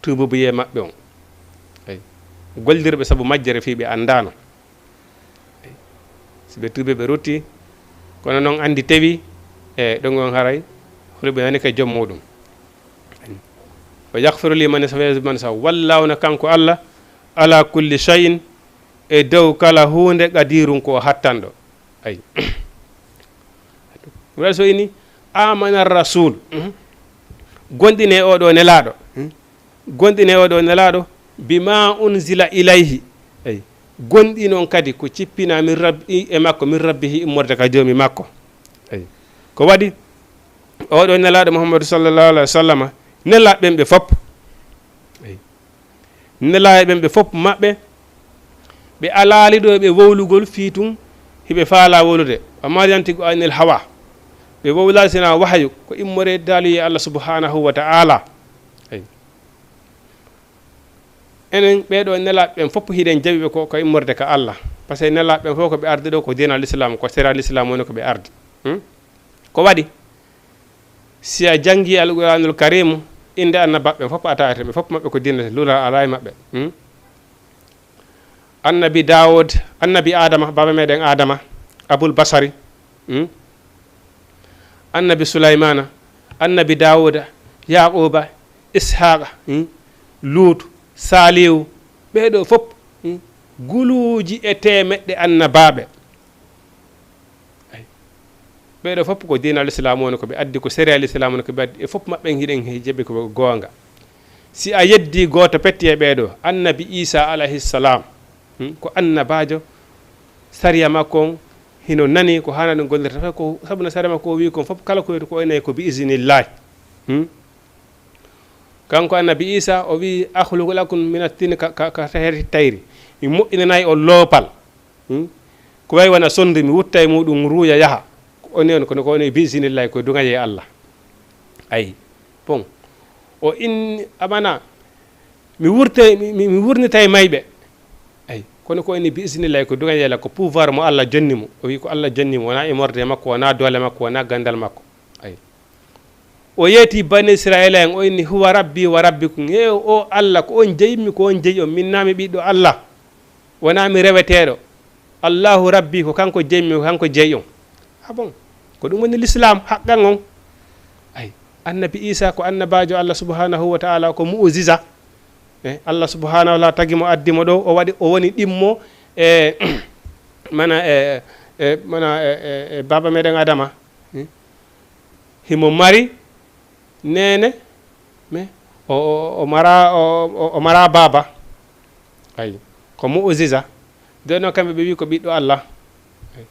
tuububuye maɓɓe on. Ay. Gollirɓe sabu majjere fii ɓe anndaano. Ay. Si ɓe tuubi, ɓe rutti, kono noon anndi tewi, e ɗon on haray, holi ɓe nani ka joom muɗum. Wa yaghfiru liman yasha, wa yu'adhibu man yasha. Wallaahu na kanko Allah, ala kulli shay'in, e dow kala huunde, qadirun ko o hattanɗo. Ay. Rasul ini, amana rasul. Mhm. Gonɗine oɗo nelaaɗo. Mhm. Gonɗine oɗo nelaaɗo, bima unzila ilayhi. Ay. Gonɗinon kadi ko cippina min rabbi, e makko, min rabbihi, immorde ka joomi makko. Ay. Ko waɗi, oɗo nelaaɗo Muhammadu sallallahu alaihi wa sallama, nelaaɓe ɓen ɓe fop. Ay. Nelaaɓe ɓen ɓe fop maɓɓe, ɓe alaali ɗo ɓe wowlugol fii tun, hiɓe faala wowlude. Wa ma yantiqu anil hawa. Ɓe wowlaali sina wahayu, ko immore daali e Allah subhanahu wa ta'ala. Ay. Enen ɓee ɗo nelaaɓe ɓen fop hiɗen jaɓi ɓe ko, ko immorde ka Allah. Parce que nelaaɓe ɓen fof ko ɓe ardi ɗo ko diina l'islam, ko sera l'islam woni ko ɓe ardi. Hmm? Ko waɗi? Si a janngi Alqur'aanul Kariimu, innde annabaaɓe ɓen fof a tawat ɓe fof maɓɓe ko diina, lula alaa e maɓɓe. Hmm? Annabi Daawud, annabi Aadama, baaba meɗen Aadama, Abul Basari. Hmm? Annabi Sulaymaana, annabi Daawuda, Yaaquuba, Ishaaqa, hmm? Luutu, Saalihu, ɓee ɗo fof, hmm? Guluuji e teemeɗɗe annabaaɓe. Ay. Ɓee ɗo fof ko diina l'islam woni ko ɓe addi, ko sariya l'islam woni ko ɓe addi. E fof maɓɓe hiɗen he jaɓi ko goonga. Si a yeddi gooto petti e ɓee ɗo, annabi Iisa alayhi salam, hmm, ko annabaajo, sariya makko on hino nani ko haana ɗum gollirta. Ko sabu no sariya makko o wi kon fof kala ko wiyata ko enen ko bi iznillahi. Hmm? Kanko annabi Iisa o wi, "Akhluqu lakum mina tini ka, ka, ka sahirati tayri." Mi moƴƴinanay on loopal. Hmm? Ko wayi wona sonde, mi wutta e muɗum ruuya yaha. Ko oni on, kono ko oni bi iznillahi, ko duŋaye Allah. Ay. Bon. O inni, amana, mi wurte, mi, mi, mi wurnitay mayɓe. Ay. Kono ko oni bi iznillahi, ko duŋaye Allah, ko pouvoir mo Allah jonni mo. O wi ko Allah jonni mo, wona immorde makko, wona doole makko, wona gandal makko. Ay. O yeeti Bani Israila en, o inni, "Huwa Rabbi wa Rabbikum." He o Allah, ko on jeyimmi, ko on jeyi on. Min na mi ɓiɗɗo Allah. Wona mi reweteeɗo. Allahu Rabbi, ko kanko jeyimmi, ko kanko jeyi on. Ah bon? Ko ɗum woni l'islam, haqqan on. Ay, annabi Isa ko annabaajo Allah subhanahu wa ta'ala, ko mu'jiza. Eh, Allah subhanahu wa ta'ala tagi mo, addi mo ɗo, o waɗi, o woni ɗimmo, e, mana, e, e, mana, e, e, e, baaba meɗen Adama. Hmm? Himo mari neene, mais o, o, o mara, o, o, o mara baaba. Ay, ko mu'jiza. Nden noon kamɓe ɓe wi ko ɓiɗɗo Allah. Ay.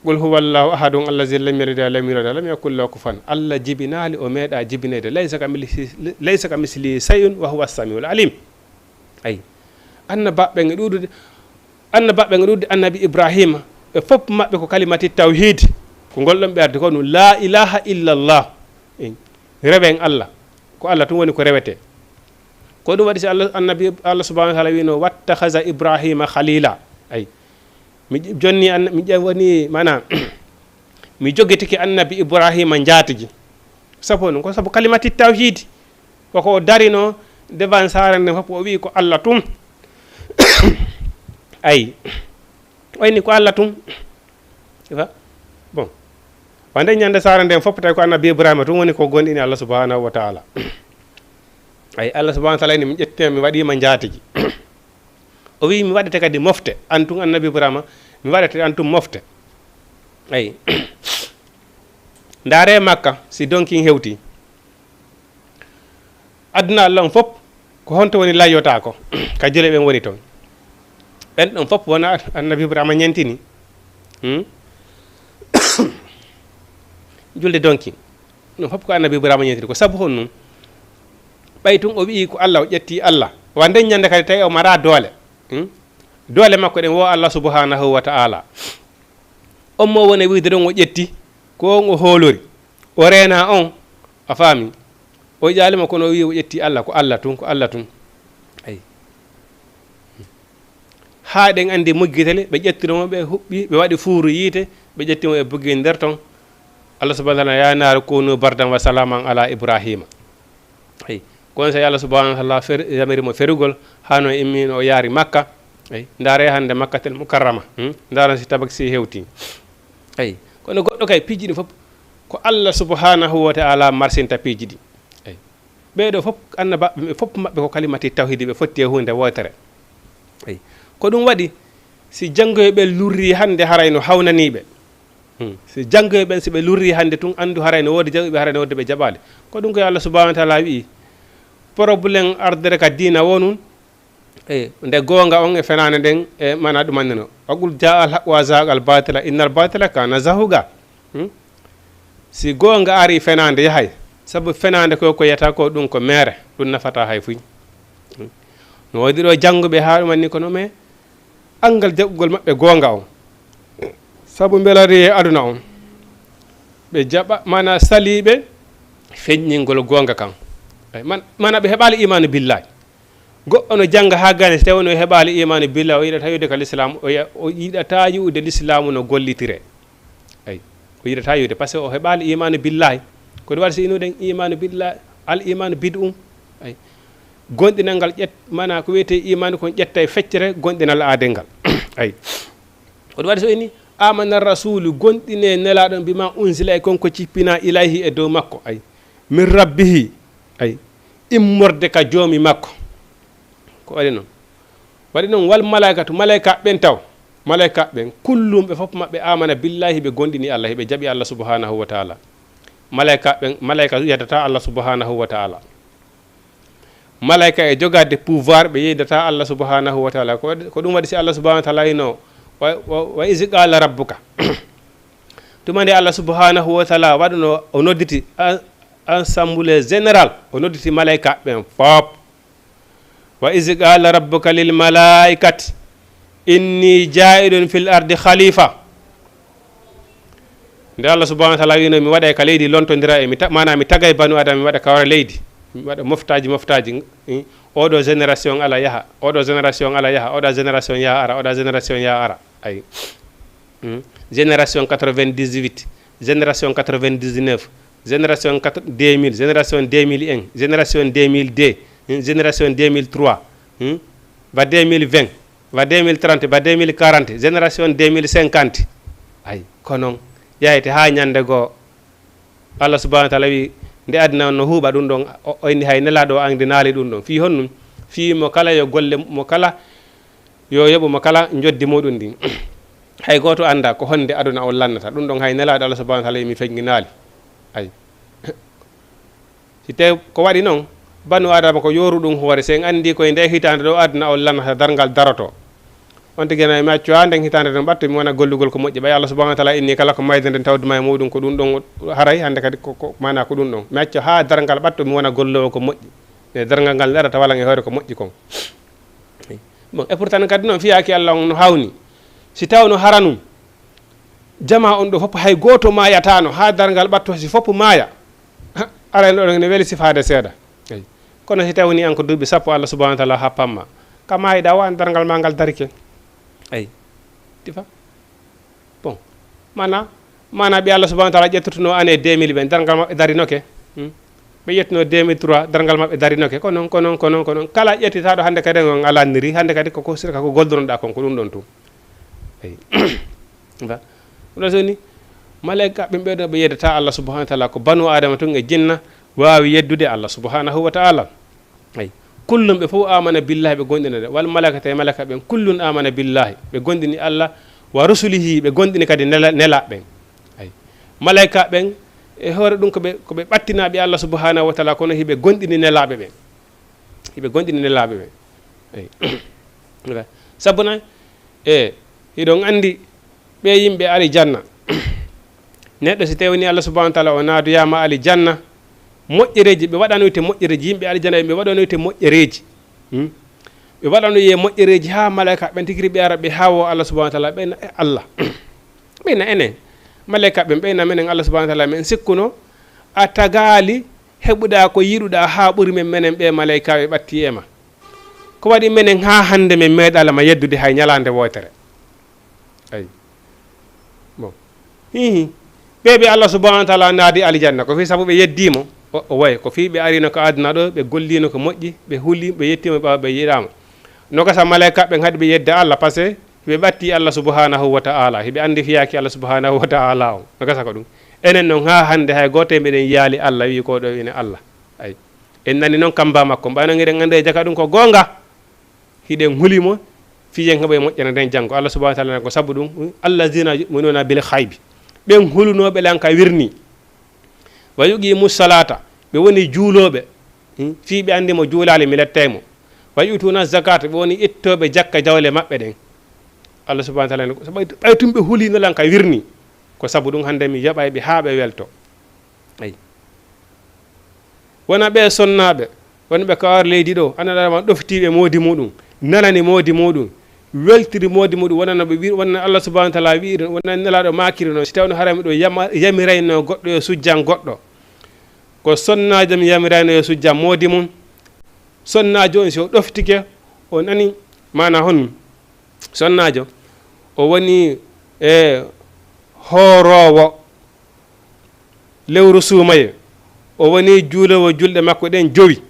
Qul huwa Allahu ahadun allazi lam yalid wa lam yulad wa lam yakul lahu kufuwan. Allah jibinaali, o meeɗa jibinede. Laysa ka misli, laysa ka misli shay'un wa huwa samiul alim. Ay. Annabaaɓe ɓen e ɗuuɗude, annabaaɓe ɓen e ɗuuɗude, annabi Ibrahima, ɓe fof maɓɓe ko kalimati tawhid. Ko ngol ɗon ɓe ardi ko ɗum, la ilaha illallah. Rewen Allah. Ko Allah tun woni ko rewete. Ko ɗum waɗi si Allah, annabi, Allah subhanahu wa ta'ala wino, "Wattakhaza Ibrahima khalila." Ay. Mi j-, jonni an-, mi ƴe-, woni, mana, mi jogitike annabi Ibrahima njaatigi. Sabu honɗum? Ko sabu kalimati tawhidi. Ko ko o darino devant saare nden fof, o wi'i ko Allah tun. Ay. O inni ko Allah tun. Ifa? Bon. Wande ñande saare nden fof tawi ko annabi Ibrahima tun woni ko gonɗini Allah subhanahu wa ta'ala. Ay, Allah subhanahu wa ta'ala inni mi ƴetti ma, mi waɗi ma njaatigi. O wi'i, "Mi waɗete kadi mofte, an tun annabi Ibrahima, mi waɗete an tun mofte." Ay. Ndaare Makka, si donkin hewti. Aduna Allah on fof, ko honto woni layyota ko? Ka jule ɓen woni ton. Ɓen ɗon fof wona annabi Ibrahima ñentini. Hmm? Julde donkin. Ɗum fof ko annabi Ibrahima ñeentiri ko sabu honɗum? Ɓay tun o wi'i ko Allah, o ƴetti Allah. Wa nden ñande kadi tawi o mara doole. Hmm? Doole makko ɗen wo Allah subhanahu wa ta'ala. On mo woni wiide ɗon o ƴetti, ko on o hoolori. O reena on, a faami. O ƴaalima kono o wi'i o ƴetti Allah, ko Allah tun, ko Allah tun. Ay. Haa ɗen anndi muggital, ɓe ƴettino mo, ɓe huɓɓi, ɓe waɗi fuuru yiite, ɓe ƴetti mo, ɓe buggi nder ton. Allah subhanahu wa ta'ala, "Ya naaru kunu bardan wa salaman ala Ibrahima." Ay, kono so Allah subhanahu wa ta'ala fer-, yamiri mo ferugol, haa no immi no o yaari Makka. Ay, ndaare hannde Makkatel Mukarrama. Hmm? Ndaara si tabak si hewti. Ay, kono goɗɗo kay piiji ɗi fof, ko Allah subhanahu wa ta'ala marsinta piiji ɗi. Ay. Ɓee ɗoo fof, annabaaɓe ɓe fof maɓɓe ko kalimati tawhidi ɓe fotti e huunde wootere. Eyi. Ko ɗum waɗi, si janngoyɓe lurri hannde haray no hawnanii ɓe. Hmm. Si janngoyɓe ɓen, si ɓe lurri hannde tun, anndu haray no woodi jaɓuɓe, haray no woodi ɓe jaɓaali. Ko ɗum ko Allah subhanahu wa ta'ala wi'i, problème ardere ka diina wonun, e nde goonga on e fenaande nden, e mana ɗum annino. Wa qul jaa al haq wa zahaqa al batila, innal batila kana zahuqa. Hmm? Si goonga ari, fenaande yahay. Sabu fenaande ko, ko yiyata ko ɗum ko meere, ɗum nafata hay fuy. Hmm? No woodi ɗo jannguɓe haa ɗum anni kono, mais anngal jaɓugol maɓɓe goonga on. Sabu mbelari e aduna on. Ɓe jaɓa, mana saliiɓe feññingol goonga kan. Ay, man-, mana ɓe heɓaali imaanu billahi. Goɗɗo no jannga haa gane, so tawi woni o heɓaali imaanu billah, o yiɗata yi'ude ka lislaam, o ya-, o yiɗata yi'ude lislaamu no gollitire. Ay, o yiɗata yi'ude, parce que o heɓaali imaanu billahi. Ko ɗum waɗi si inuɗen imaanu billah, al imaanu bid'um. Ay, gonɗinal ngal ƴet-, mana ko wiyetee imaanu kon ƴetta e feccere gonɗinal aadel ngal. Ay. Ko ɗum waɗi so ini, "Amana rasulu, gonɗine nelaaɗo on, bima unzila, e kon ko cippina, ilayhi, e dow makko." Ay. Min rabbihi. Ay. Immorde ka joomi makko. Ko waɗi non. Waɗi non, wal malaikatu, malaika ɓen taw. Malaika ɓen, kullum ɓe fof maɓɓe amana billahi, ɓe gonɗini Allah, ɓe jaɓi Allah subhanahu wa ta'ala. Malaika ɓen, malaika yeddata Allah subhanahu wa ta'ala. Malaika e jogaade pouvoir, ɓe yeddata Allah subhanahu wa ta'ala. Ko, ko ɗum waɗi si Allah subhanahu wa ta'ala ino, wa, wa, wa iz qala rabbuka. Tuma nde Allah subhanahu wa ta'ala waɗuno, o nodditi en-, assemblée générale, o nodditi malaika ɓen fop. Wa iz qala rabbuka lil malaikati inni ja'ilun fil ardi khalifa. Nde Allah subhanahu wa ta'ala wino, "Mi waɗay ka leydi lontondira e, mi ta-, maanaam mi tagay banu Adama, mi waɗa ka wara leydi. Mi waɗa moftaji, moftaji. Eh, oɗo génération ala yaha, oɗo génération ala yaha, oɗo génération ya ara, oɗo génération ya ara." Ay. Hmm? Génération quatre-vingt-dix-huit, génération quatre-vingt-dix-neuf, génération quatre-, deux mille, génération deux mille un, génération deux mille deux, hmm? Génération deux mille trois, hmm? Ba deux mille vingt, ba deux mille trente, ba deux mille quarante, génération deux mille cinquante. Ay, ko non. Yahete haa ñande goo. Allah subhanahu wa ta'ala wi, nde aduna on no huuɓa ɗum ɗon, o, o inni hay nelaaɗo o anndi naali ɗum ɗon. Fii honɗum? Fii mo kala yo golle, mo kala yo yoɓu mo kala njoddi muɗum ndin. Hay gooto annda ko honde aduna on lannata. Ɗum ɗon hay nelaaɗo Allah subhanahu wa ta'ala wi mi feññi naali. Ay. Si tawi ko waɗi non, banu Adama ko yooru ɗum hoore, si en anndi koye nde hitaande ɗo aduna on lannata, darngal daroto. On tigi na mi accu haa nden hitaande ɗon ɓatto mi wona gollugol ko moƴƴi. Ɓay Allah subhanahu wa ta'ala inni kala ko mayde nden tawduma e muɗum ko ɗum ɗon haray hannde kadi ko, ko maana ko ɗum ɗon. Mi accu haa darngal ɓatto mi wona gollowo ko moƴƴi. E darngal ngal darata walan e hoore ko moƴƴi kon. Bon, e pourtant kadi noon fiyaaki Allah on no hawni. Si tawno haranum, jama on ɗo fof hay gooto maayataano haa darngal ɓatto si fof maaya. Ha, aray ɗo ne weli sifaade seeɗa. Eyi. Kono si tawni an ko duuɓi sappo Allah subhanahu wa ta'ala happamma. Ka maayiɗa o an darngal ma ngal darike. Eyi. Tifa. Bon. Mana, mana ɓe Allah subhanahu wa ta'ala ƴettutuno année deux mille ɓen, darngal maɓɓe darinoke. Hmm? Ɓe ƴettuno deux mille trois, darngal maɓɓe darinoke. Ko non, ko non, ko non, ko non. Kala ƴettitaɗo hannde kadi on alanniri, hannde kadi ko, ko sirka ko goldonoɗa kon, ko ɗum ɗon tun. Eyi. Ba. Ɗum ɗon soni, malaika ɓen ɓe ɗo ɓe yeddata Allah subhanahu wa ta'ala ko banu Adama tun e jinna waawi yeddude Allah subhanahu wa ta'ala. Eyi. Kullum ɓe fof amana billahi ɓe gonɗina de. Wal malaikata e malaika ɓen kullun amana billahi ɓe gonɗini Allah wa rusulihi ɓe gonɗini kadi nela-, nelaɓe ɓen. Eyi. Malaika ɓen e hoore ɗum ko ɓe, ko ɓe ɓattinaɓe Allah subhanahu wa ta'ala kono hiɓe gonɗini nelaɓe ɓen. Hiɓe gonɗini nelaɓe ɓen. Eyi. Sabu na, e, hiɗon anndi ɓe yimɓe alijanna, Neɗɗo si tawini Allah subhanahu wa taala o naadoyaama alijanna, moƴƴereeji, ɓe waɗanoyte moƴƴereeji, yimɓe alijanna ɓe waɗanoyte moƴƴereeji. Hmm? Ɓe waɗanoye moƴƴereeji haa malaika ɓen tigi ɓe ara ɓe hawo Allah subhanahu wa taala, ɓe na, "E Allah." Ɓe na enen. Malaika ɓen ɓe na menen Allah subhanahu wa taala, men sikkuno a tagaali heɓuɗa ko yiɗuɗa haa ɓuri men, menen ɓe malaika ɓe ɓatti e ma. Ko waɗi menen haa hannde men meeɗaali ma yeddude hay ñalaande wootere? Ay. Bon. Hihi. Ɓe ɓe Allah subhanahu wa taala naadi alijanna, ko fii sabu ɓe yeddiimo. O, o way, ko fii ɓe arino ko aduna ɗo, ɓe gollino ko moƴƴi, ɓe huli, ɓe yettiimo ɓaawo ɓe yiɗaama. No gasa malaika ɓen haɗi ɓe yedda Allah, parce que ɓe ɓatti Allah subhanahu wa taala, hiɓe andi fiyaaki Allah subhanahu wa taala on. No gasa ko ɗum. Enen non haa hannde hay gooto e meɗen yaali Allah, wi ko ɗo ine Allah. Ay. En nani non kamba makko, ɓayno ngiɗen ande jaka ɗum ko goonga. Hiɗen huli mo, fiyen heɓa e moƴƴere nden janngo. Allah subhanahu wa taala ko sabu ɗum, "Allazina yu'minuna bil ghaibi." Ɓen hulunooɓe lan ka wirni. "Wa yuqimu salata." Ɓe woni juulooɓe. Hmm? Fii ɓe anndi mo juulaali, mi lettay mo. "Wa yu'tuna zakata." Ɓe woni ittooɓe jakka jawle maɓɓe ɗen. Allah subhanahu wa taala ko sabu ɓay, ɓay tun ɓe hulino lan ka wirni. Ko sabu ɗum hannde mi yoɓay ɓe haa ɓe welto. Ay. Wona ɓe sonnaaɓe, wonɓe ko ar leydi ɗo, anndaa ma ɗoftiiɓe moodi muɗum, nanani moodi muɗum, weltiri moodi muɗum, wonano ɓe wi-, wonano Allah subhanahu wa taala wi'iri, wonano Nelaaɗo maakiri noon, si tawno haray miɗo yama-, yamirayno goɗɗo yo sujjan goɗɗo. Ko sonnaajo mi yamirayno yo sujjan moodi mum. Sonnaajo on si o ɗoftike, o nani, maana honɗum? Sonnaajo, o woni e hooroowo lewru suumaye, o woni juuloowo julɗe makko ɗen jowi.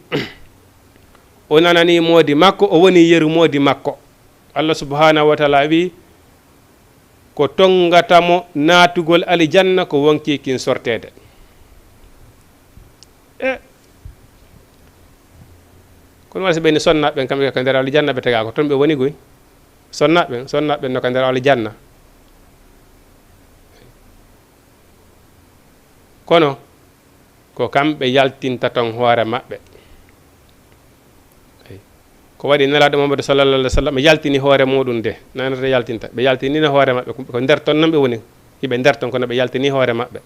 O nanani moodi makko, o woni yeru moodi makko. Allah subhanahu wa taala wi, ko tongata mo naatugol alijanna ko wonki kin sorteede. E kono wala si ɓe ni sonnaaɓe ɓen, kamɓe ko nder alijanna ɓe tagaa, ko ton ɓe woni goy. Sonnaaɓe ɓen, sonnaaɓe ɓen no ka nder alijanna. Kono ko kamɓe yaltinta ton hoore maɓɓe. Ay. Ko waɗi Nelaaɗo Muhammadu sallallahu alaihi wasallam yaltini hoore muɗum de, nanata yaltinta. Ɓe yaltinino hoore maɓɓe, ko nder ton non ɓe woni. Hiɓe nder ton, kono ɓe yaltini hoore maɓɓe.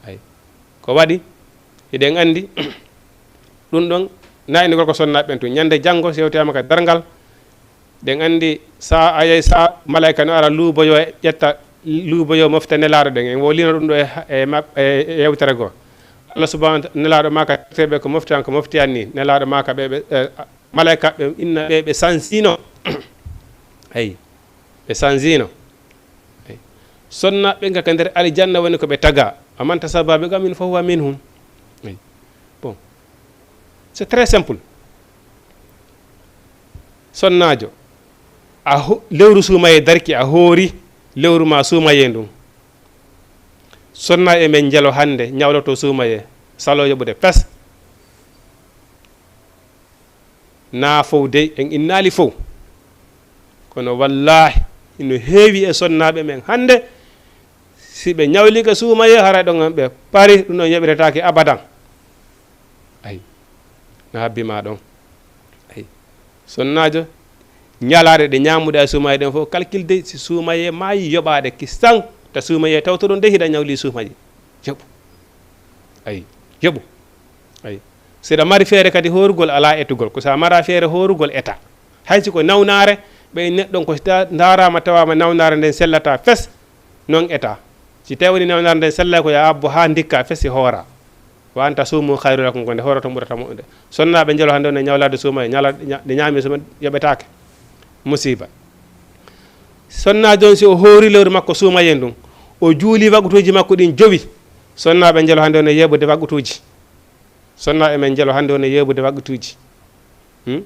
Ay. Ko waɗi, hiɗen anndi, ɗum ɗon, na ene gorko sonnaaɓe ɓen tun. Ñande janngo, si yewtoyaama ka darngal, ɗen anndi sa a yey sa malaika no ara luuboyo ƴetta, luuboyo mofta Nelaaɗo ɗen. En wolino ɗum ɗo e, e ma-, e yewtere goo. Allah subhanahu wa taala, Nelaaɗo maaka teɓe ko mofti an, ko mofti an ni. Nelaaɗo maaka ɓe, ɓe, e, malaika ɓe inna ɓe, ɓe sansino. Eyi, ɓe sansino. Eyi. Sonnaaɓe nga ka nder alijanna woni ko ɓe taga. Wa man tashabbaha bi qawmin fa huwa minhum. Eyi. Bon. C'est très simple. Sonnaajo, a ho-, lewru suumaye darki, a hoori lewru ma suumaye ndun. Sonna e men njelo hannde, ñawloto suumaye, salo yoɓude pes. Naa fow dey, en innaali fow. Kono wallaahi, hino heewi e sonnaaɓe men hannde, si ɓe ñawlike suumaye, haray ɗon ɓe pari, ɗum ɗon yoɓiretaake abadan. Ay, no habbi ma ɗon. Ay, sonnaajo, ñalaaɗe ɗe ñaamuɗa e suumaye ɗen fof, calcule dey, si suumaye maayi, yoɓaɗe kissan, ta suumaye tawtoɗon dey hiɗa ñawli suumaye. Yoɓu. Ay, yoɓu. Ay. Si ɗa mari feere kadi hoorugol, alaa etugol. Ko sa mara feere hoorugol, eta. Hay si ko nawnaare, ɓe neɗɗon ko si ta-, ndaaraama tawaama nawnaare nden sellata fes, non eta. Si tawi woni nawnaare nden sellay ko ya abbo haa ndikka fes si hoora. Wa an tasuumu khayru lakum, ko nde hooroto ɓurata moƴƴude. Sonnaaɓe njelo hannde on e ñawlaade suumaye, ñala-, ña-, nde ñaami suumaye yoɓetaake. Musiba. Sonnaajo on si o hoori lewru makko suumaye ndun, o juuli waqutuuji makko ɗin jowi. Sonnaaɓe njelo hannde on e yeeɓude waqutuuji. Sonnaaɓe men njelo hannde on e yeeɓude waqutuuji. Hmm?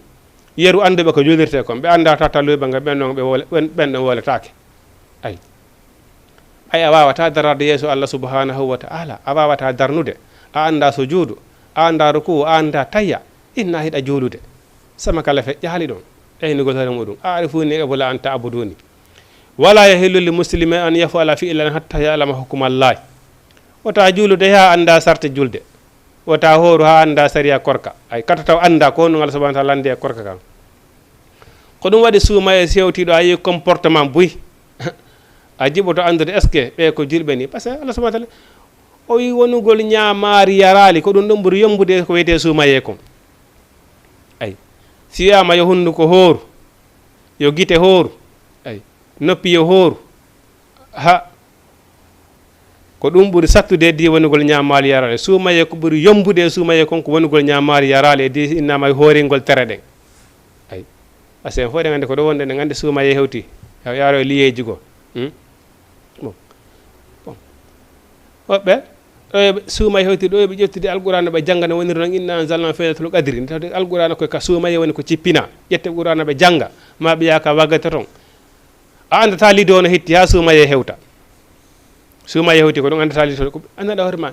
Yeru annduɓe ko juulirte kon, ɓe anndaa tattaluɓe nga, ɓen non ɓe wole-, ɓen, ɓen ɗon woletaake. Ay. Ay, a waawataa darade yeeso Allah subhanahu wa ta'ala, a waawataa darnude, a anndaa sujuudu, a anndaa rukuu, a anndaa tayya, inna hiɗa juulude. Sama kala feƴƴaali ɗon, eynugol hoore muɗum, "Aarifuni qabla an ta'buduni. Wala yahillu li muslimin an yaf'ala fi'lan hatta ya'lama hukmallahi." Wota juulude haa anndaa sarte julde. Wota hooru haa anndaa sariya korka. Ay, kata taw anndaa ko honɗum Allah subhanahu wa ta'ala anndi e korka kan. Ko ɗum waɗi suumaye sewtiiɗo a yii comportement buy. A jiɓoto anndude est-ce que ɓe ko julɓe ni? Parce que Allah subhanahu wa taala o wi wonugol ñaamaari yaraali, ko ɗum ɗon ɓuri yombude ko wiyetee suumayee kon. Ay, si wiyaama yo hunnduko hooru, yo gite hooru, ay, noppi yo hooru, ha, ko ɗum ɓuri sattude di wonugol ñaamaali yaraali. Suumayee ko ɓuri yombude e suumayee kon ko wonugol ñaamaali yaraali e di innaama e hooringol tere ɗen. Ay, parce que en fof eɗen anndi ko ɗo wonɗen, eɗen anndi suumayee hewti, yaaro e liyeeji goo. Hmm? Bon. Bon. Woɓɓe, ɗo yo ɓe suumayee hewti, ɗo yo ɓe ƴettude Alqur'aana ɓe jannga no woniri noon, inna anzalna fi laylatul qadri. Nde tawde Alqur'aana ko ka suumayee woni ko cippinaa. Ƴette Qur'aana ɓe jannga, ma ɓe yaha ka waggata toon. A anndataa lido no hetti haa suumayee hewta. Suumayee hewti ko ɗum anndataa lido, ko anndanɗaa hoore ma.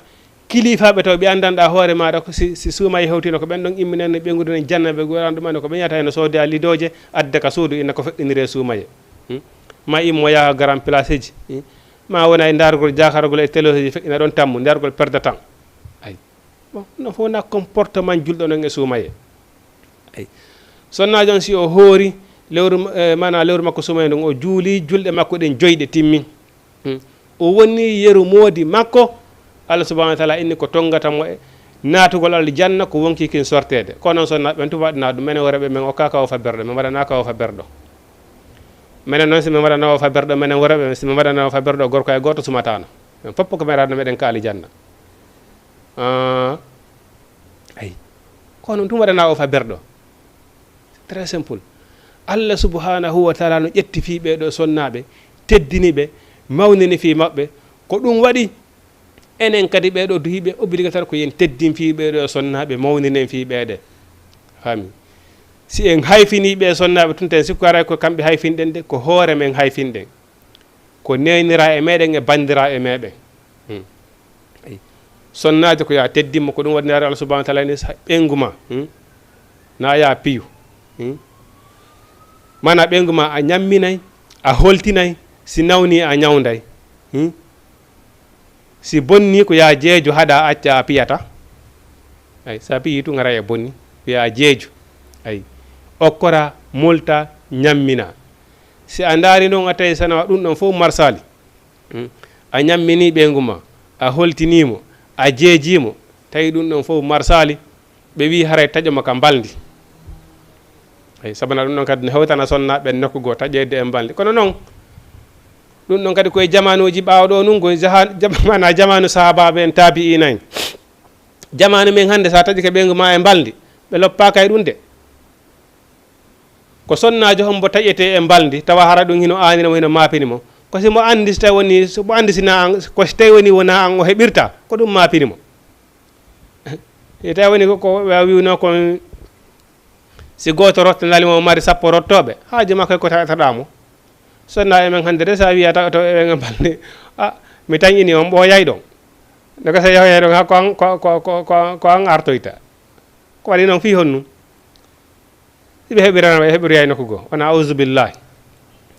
Kilifaaɓe taw ɓe anndanɗaa hoore maaɗa ko si, si suumayee hewtiino ko ɓen ɗon imminanno ɓe ngudduɗen janna ɓe goran ɗum anndi ko ɓe yahata heno soodoya lidooje adda ka suudu inna ko feƴƴiniree suumayee. Hmm? Ma immo yaha grand place ji. Hmm? Ma wona e ndaargol jaakargol e télévision ji feƴƴina ɗon tammu, ndaargol perdre temps. Ay. Bon, ɗum fof wona comportement julɗo non e suumayee. Ay. Sonnaajo on si o hoori lewru, eh, maanaa lewru makko suumayee ndun, o juuli julɗe makko ɗen joy ɗe timmi. Hmm. O woni yeru moodi makko, Allah subhanahu wa taala inni ko tonngata mo e naatugol aljanna ko wonki kin sorteede. Kono noon sonnaaɓe ɓen tun waɗanaa ɗum, menen worɓe men okkaaka o fa berɗo, men waɗanaaka o fa berɗo. Menen noon si men waɗanaa o fa berɗo, menen worɓe si men waɗanaa o fa berɗo, gorko e gooto sumataano. Men fof ko men waɗanaa meɗen ka aljanna. Ah, ay. Kono ɗum waɗanaa o fa berɗo. C'est très simple. Allah subhanahu wa taala no ƴetti fii ɓee ɗoo sonnaaɓe, teddini ɓe, mawnini fii maɓɓe. Ko ɗum waɗi enen kadi ɓee ɗoo duhiiɓe obligatoire ko yen teddin fii ɓee ɗoo sonnaaɓe, mawninen fii ɓee ɗee. Faami? Si en hayfinii ɓee sonnaaɓe tun, ten sikku haray ko kamɓe hayfinɗen de, ko hoore men hayfinɗen. Ko neeniraa e meɗen e banndiraaɓe meɗen. Hmm. Ay. Sonnaajo ko yo a teddin mo, ko ɗum waɗi neera Allah subhanahu wa taala ni sa-, ɓeyngu ma. Hmm. Na yo a piyu. Hmm. Maanaa ɓeyngu ma a ñamminay, a holtinay, si nawni a ñawnday. Hmm. Si bonni ko yo a jeeju haɗa acca a piyata. Ay, sa piyi tun haray e bonni, ko yo a jeeju. Ay. Okkora, molta, ñammina. Si a ndaari noon a tawi sanawa ɗum ɗon fof marsaali. Hmm. A ñamminii ɓeyngu ma, a holtinii mo, a jeejii mo, tawi ɗum ɗon fof marsaali, ɓe wii haray taƴo mo ka mbalndi. Ay, sabana ɗum ɗon kadi no hewtana sonnaaɓe ɓen nokku goo, taƴeede e mbalndi. Kono noon, ɗum ɗon kadi ko e jamaanuuji ɓaawo ɗoo nun, ko jaha-, jam-, maanaa jamaanu sahaabaaɓe en, taabi'iina en. Jamaanu men hannde, so a taƴike ɓeyngu ma e mbalndi, ɓe loppaaka e ɗum de. Ko sonnaajo hombo taƴetee e mbalndi, tawa hara ɗum hino aanina mo, hino maapini mo. Ko si mo anndi, si tawi woni, si mo anndi si na an, ko si tawi woni wona an o heɓirta, ko ɗum maapini mo. Si tawi woni ko, ko wi'unoo kon, si gooto rottanaali mo, mari sappo rottooɓe, haaju makko e ko taƴataɗaa mo. Sonnaaɓe men hannde de, so a wi'aa tawa to e ɓen mbalndi, a, mi tañini on ɓooyay ɗon. Nde ko so yahayay ɗon, ha ko an, ko, ko an artoyta. Ko waɗi noon fii honnu? Si ɓe heɓirano, ɓe heɓiroyay nokku goo. Wona, auzubillahi.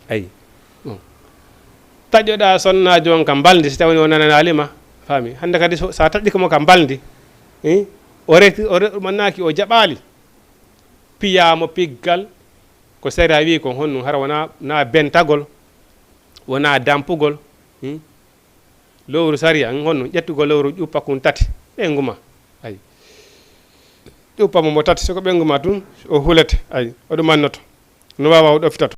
Ayi. Bon. Taƴoɗaa sonnaajo on ka mbalndi, si tawii o nananaali ma, faami. Hannde kadi so, so a taƴike mo ka mbalndi, eh, o reti, o re-, o mannaaki, o jaɓaali. Piyaa mo piggal, ko sariya wii kon honɗum, hara wonaa, naa bentagol, wonaa dampugol, hmm? Lowru sariya, honɗum, ƴettugol lowru ƴuppa kun tati, ɓeyngu ma. Ayi. Ƴuppa mo mo tati, so ko ɓeyngu ma tun, o hulete, ayi, o ɗumannoto. No waawa o ɗofitoto.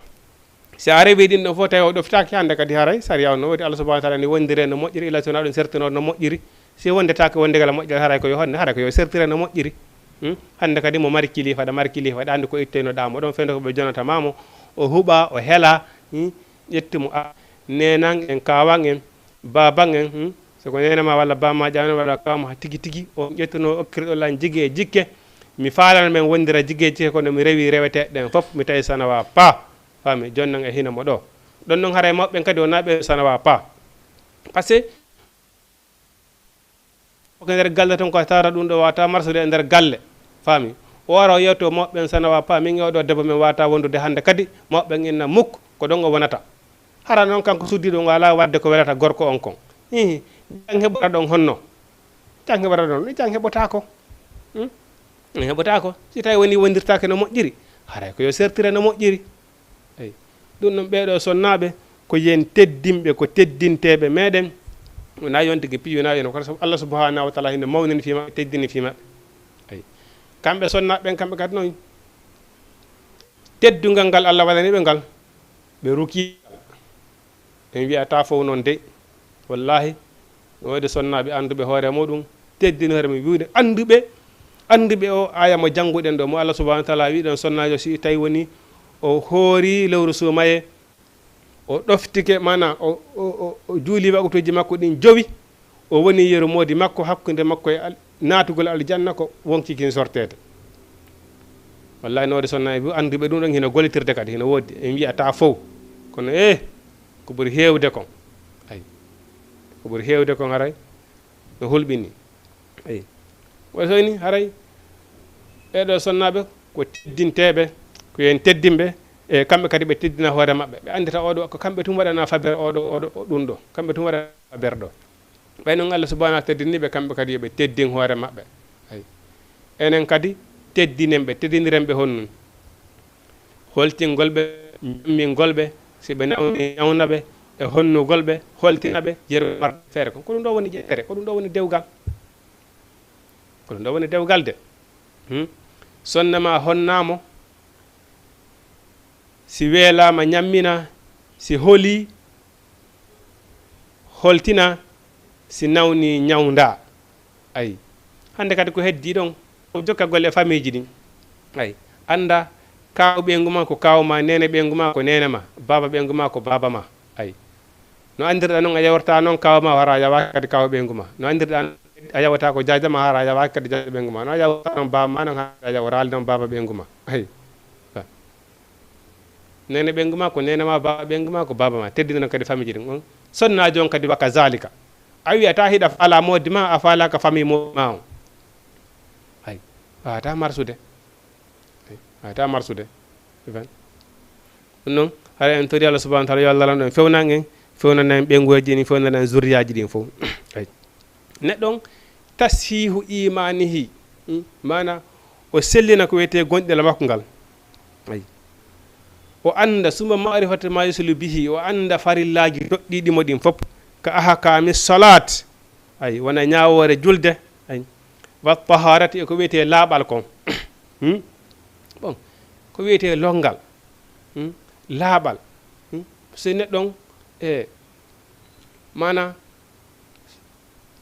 Si a rewii ɗin ɗon fof, tawi o ɗofitaaki, hannde kadi haray sariya on no woodi, Allah subhanahu wa taala ni wondire no moƴƴiri, ila so wonaa ɗum sertino no moƴƴiri. Si wondetaake wonde gala moƴƴere, haray ko yo honde, haray ko yo sertire no moƴƴiri. Hmm? Hannde kadi mo mari kilifa, ɗa mari kilifa, ɗa anndi ko ittoynoɗaa mo ɗon, fewndo ko ɓe jonata ma mo, o huɓa, o hela, hmm? Ƴettu mo, a, nenan en, kawan en, baban en, hmm? So ko nene ma walla bamma ƴamen walla kawan ma tigi tigi, on ƴettuno okkirɗo lan jigi e jikke, mi faalana men wondira jigi e jikke, kono mi rewi reweteeɗe ɗen fof, mi tawi sanawa pa, faami, jonnan e hino mo ɗo. Ɗon non haray mawɓe ɓen kadi wona ɓe sanawa pa. Parce que ko nder galle ton ko a tawata ɗum ɗo wata marsude e nder galle. Faami? O ara o yewto mawɓe ɓen sanawa pa, min e oɗo debbo min wata wondude hannde kadi, mawɓe ɓen inna mukk, ko ɗon o wonata. Hara noon kanko suddiiɗo ngo alaa waɗde ko welata gorko on kon. Hihi, jam heɓora ɗon honno? Jam heɓora ɗon, jam heɓotaako. Hmm? Jam heɓotaako. Si tawi woni wondirtaake no moƴƴiri, haray ko yo sertire no moƴƴiri. Eyi. Ɗum ɗon ɓee ɗoo sonnaaɓe, ko yen teddinɓe, ko teddinteeɓe meɗen. Wona yon tigi piyu, wona yon, kono Allah subhanahu wa taala hino mawnini fii maɓɓe, teddini fii maɓɓe. Ay. Kamɓe sonnaaɓe ɓen, kamɓe kadi noon, teddungal ngal Allah waɗani ɓe ngal, ɓe ruki. En wiyata fof noon de. Wallahi, no woodi sonnaaɓe annduɓe hoore muɗum, teddini hoore mum, wiide annduɓe, annduɓe o aya mo jannguɗen ɗo, mo Allah subhanahu wa taala wi ɗon, sonnaajo si tawi woni o hoori lewru suumaye, o ɗoftike, mana o, o, o, o juuli waqtuuji makko ɗin jowi, o woni yeru moodi makko, hakkunde makko e al-, naatugol aljanna ko wonkiki sorteede. Wallahi, no woodi sonnaaɓe annduɓe ɗum ɗon, hino gollitirde kadi, hino woodi, en wiyata fof. Kono, eh, ko ɓuri heewde kon. Ay. Ko ɓuri heewde kon haray no hulɓini. Ay. Woni so ni haray ɓeeɗo sonnaaɓe ko teddinteeɓe, ko en teddinɓe, e kamɓe kadi ɓe teddina hoore maɓɓe. Ɓe anndita oɗo ko kamɓe tun waɗana faber oɗo, oɗo, o ɗum ɗo. Kamɓe tun waɗana faber ɗo. Ɓay non Allah subhanahu wa taala teddini ɓe, kamɓe kadi yo ɓe teddin hoore maɓɓe. Ay. Enen kadi teddinen ɓe, teddiniren ɓe honno? Holtingol ɓe, ñammingol ɓe, si ɓe nawni, ñawna ɓe, e honnugol ɓe, holtina ɓe, yeru mar feere kon. Ko ɗum ɗo woni ƴeetere, ko ɗum ɗo woni dewgal. Ko ɗum ɗo woni dewgal de. Hmm? Sonnama honnaamo, si weelaama ñammina, si holi, holtina, si nawni ñawnda. Ay. Hannde kadi ko heddii ɗon, ko jokkagol e famiiji ɗin. Ay. Annda, kaaw ɓeyngu ma ko kaaw ma, neene ɓeyngu ma ko neene ma, baaba ɓeyngu ma ko baaba ma. Ay. No anndirɗa non a yawrata non kaaw ma, hara a yawaaki kadi kaaw ɓeyngu ma. No anndirɗa non a yawata ko jaaja ma, hara a yawaaki kadi jaaja ɓeyngu ma. No a yawrata non baaba ma non, hara a yawraali non baaba ɓeyngu ma. Ay. Neene ɓeyngu ma ko neene ma, baaba ɓeyngu ma ko baaba ma. Teddina non kadi famiiji ɗin on. Sonnaajo on kadi wa kazalika. A wiyata hiɗa faala moodi ma, a faalaaka famii moodi ma on. Ay, waawata marsude. Ay, waawata marsude. Ɗum noon, hara en tori Allah subhanahu wa taala, yo Allah lanɗo en, fewnan en, fewnan en ɓeynguuji ɗin, fewnan en zurriyaaji ɗin fof. Ay. Neɗɗo on, tashihu imanihi, hmm, maana o sellina ko wiyetee gonɗinal makko ngal. Ay. O annda summa ma'rifatu ma yusilu bihi, o annda farillaaji doɗɗiiɗi mo ɗin fof, ka ahkaami salaat, ay, wona ñaawoore julde, ay, wa taharati, e ko wiyetee laaɓal kon. Hmm? Bon, ko wiyetee lonngal, hmm? Laaɓal, hmm? So neɗɗo on, e, maana,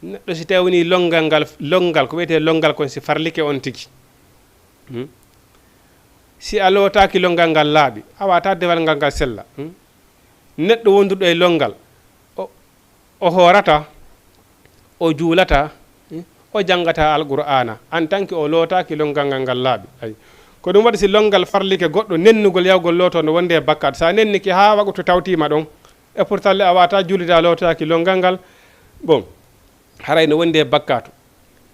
neɗɗo si tawi woni lonngal ngal, lonngal, ko wiyetee lonngal kon si farlike on tigi. Hmm? Si a lootaaki lonngal ngal laaɓi, a waawata dewal ngal ngal sella. Hmm? Neɗɗo wonduɗo e lonngal, o, o hoorata, o juulata, hmm? O janngata Alqur'aana, en tant que o lootaaki lonngal ngal ngal laaɓi. Ay. Ko ɗum waɗi si lonngal farlike goɗɗo nennugol yahgol lootoo no wonde e bakkaat. Sa nennike haa waqtu tawtiima ɗon, e pourtant le a waawata juulida lootaaki lonngal ngal, bon, haray no wondi e bakkaatu.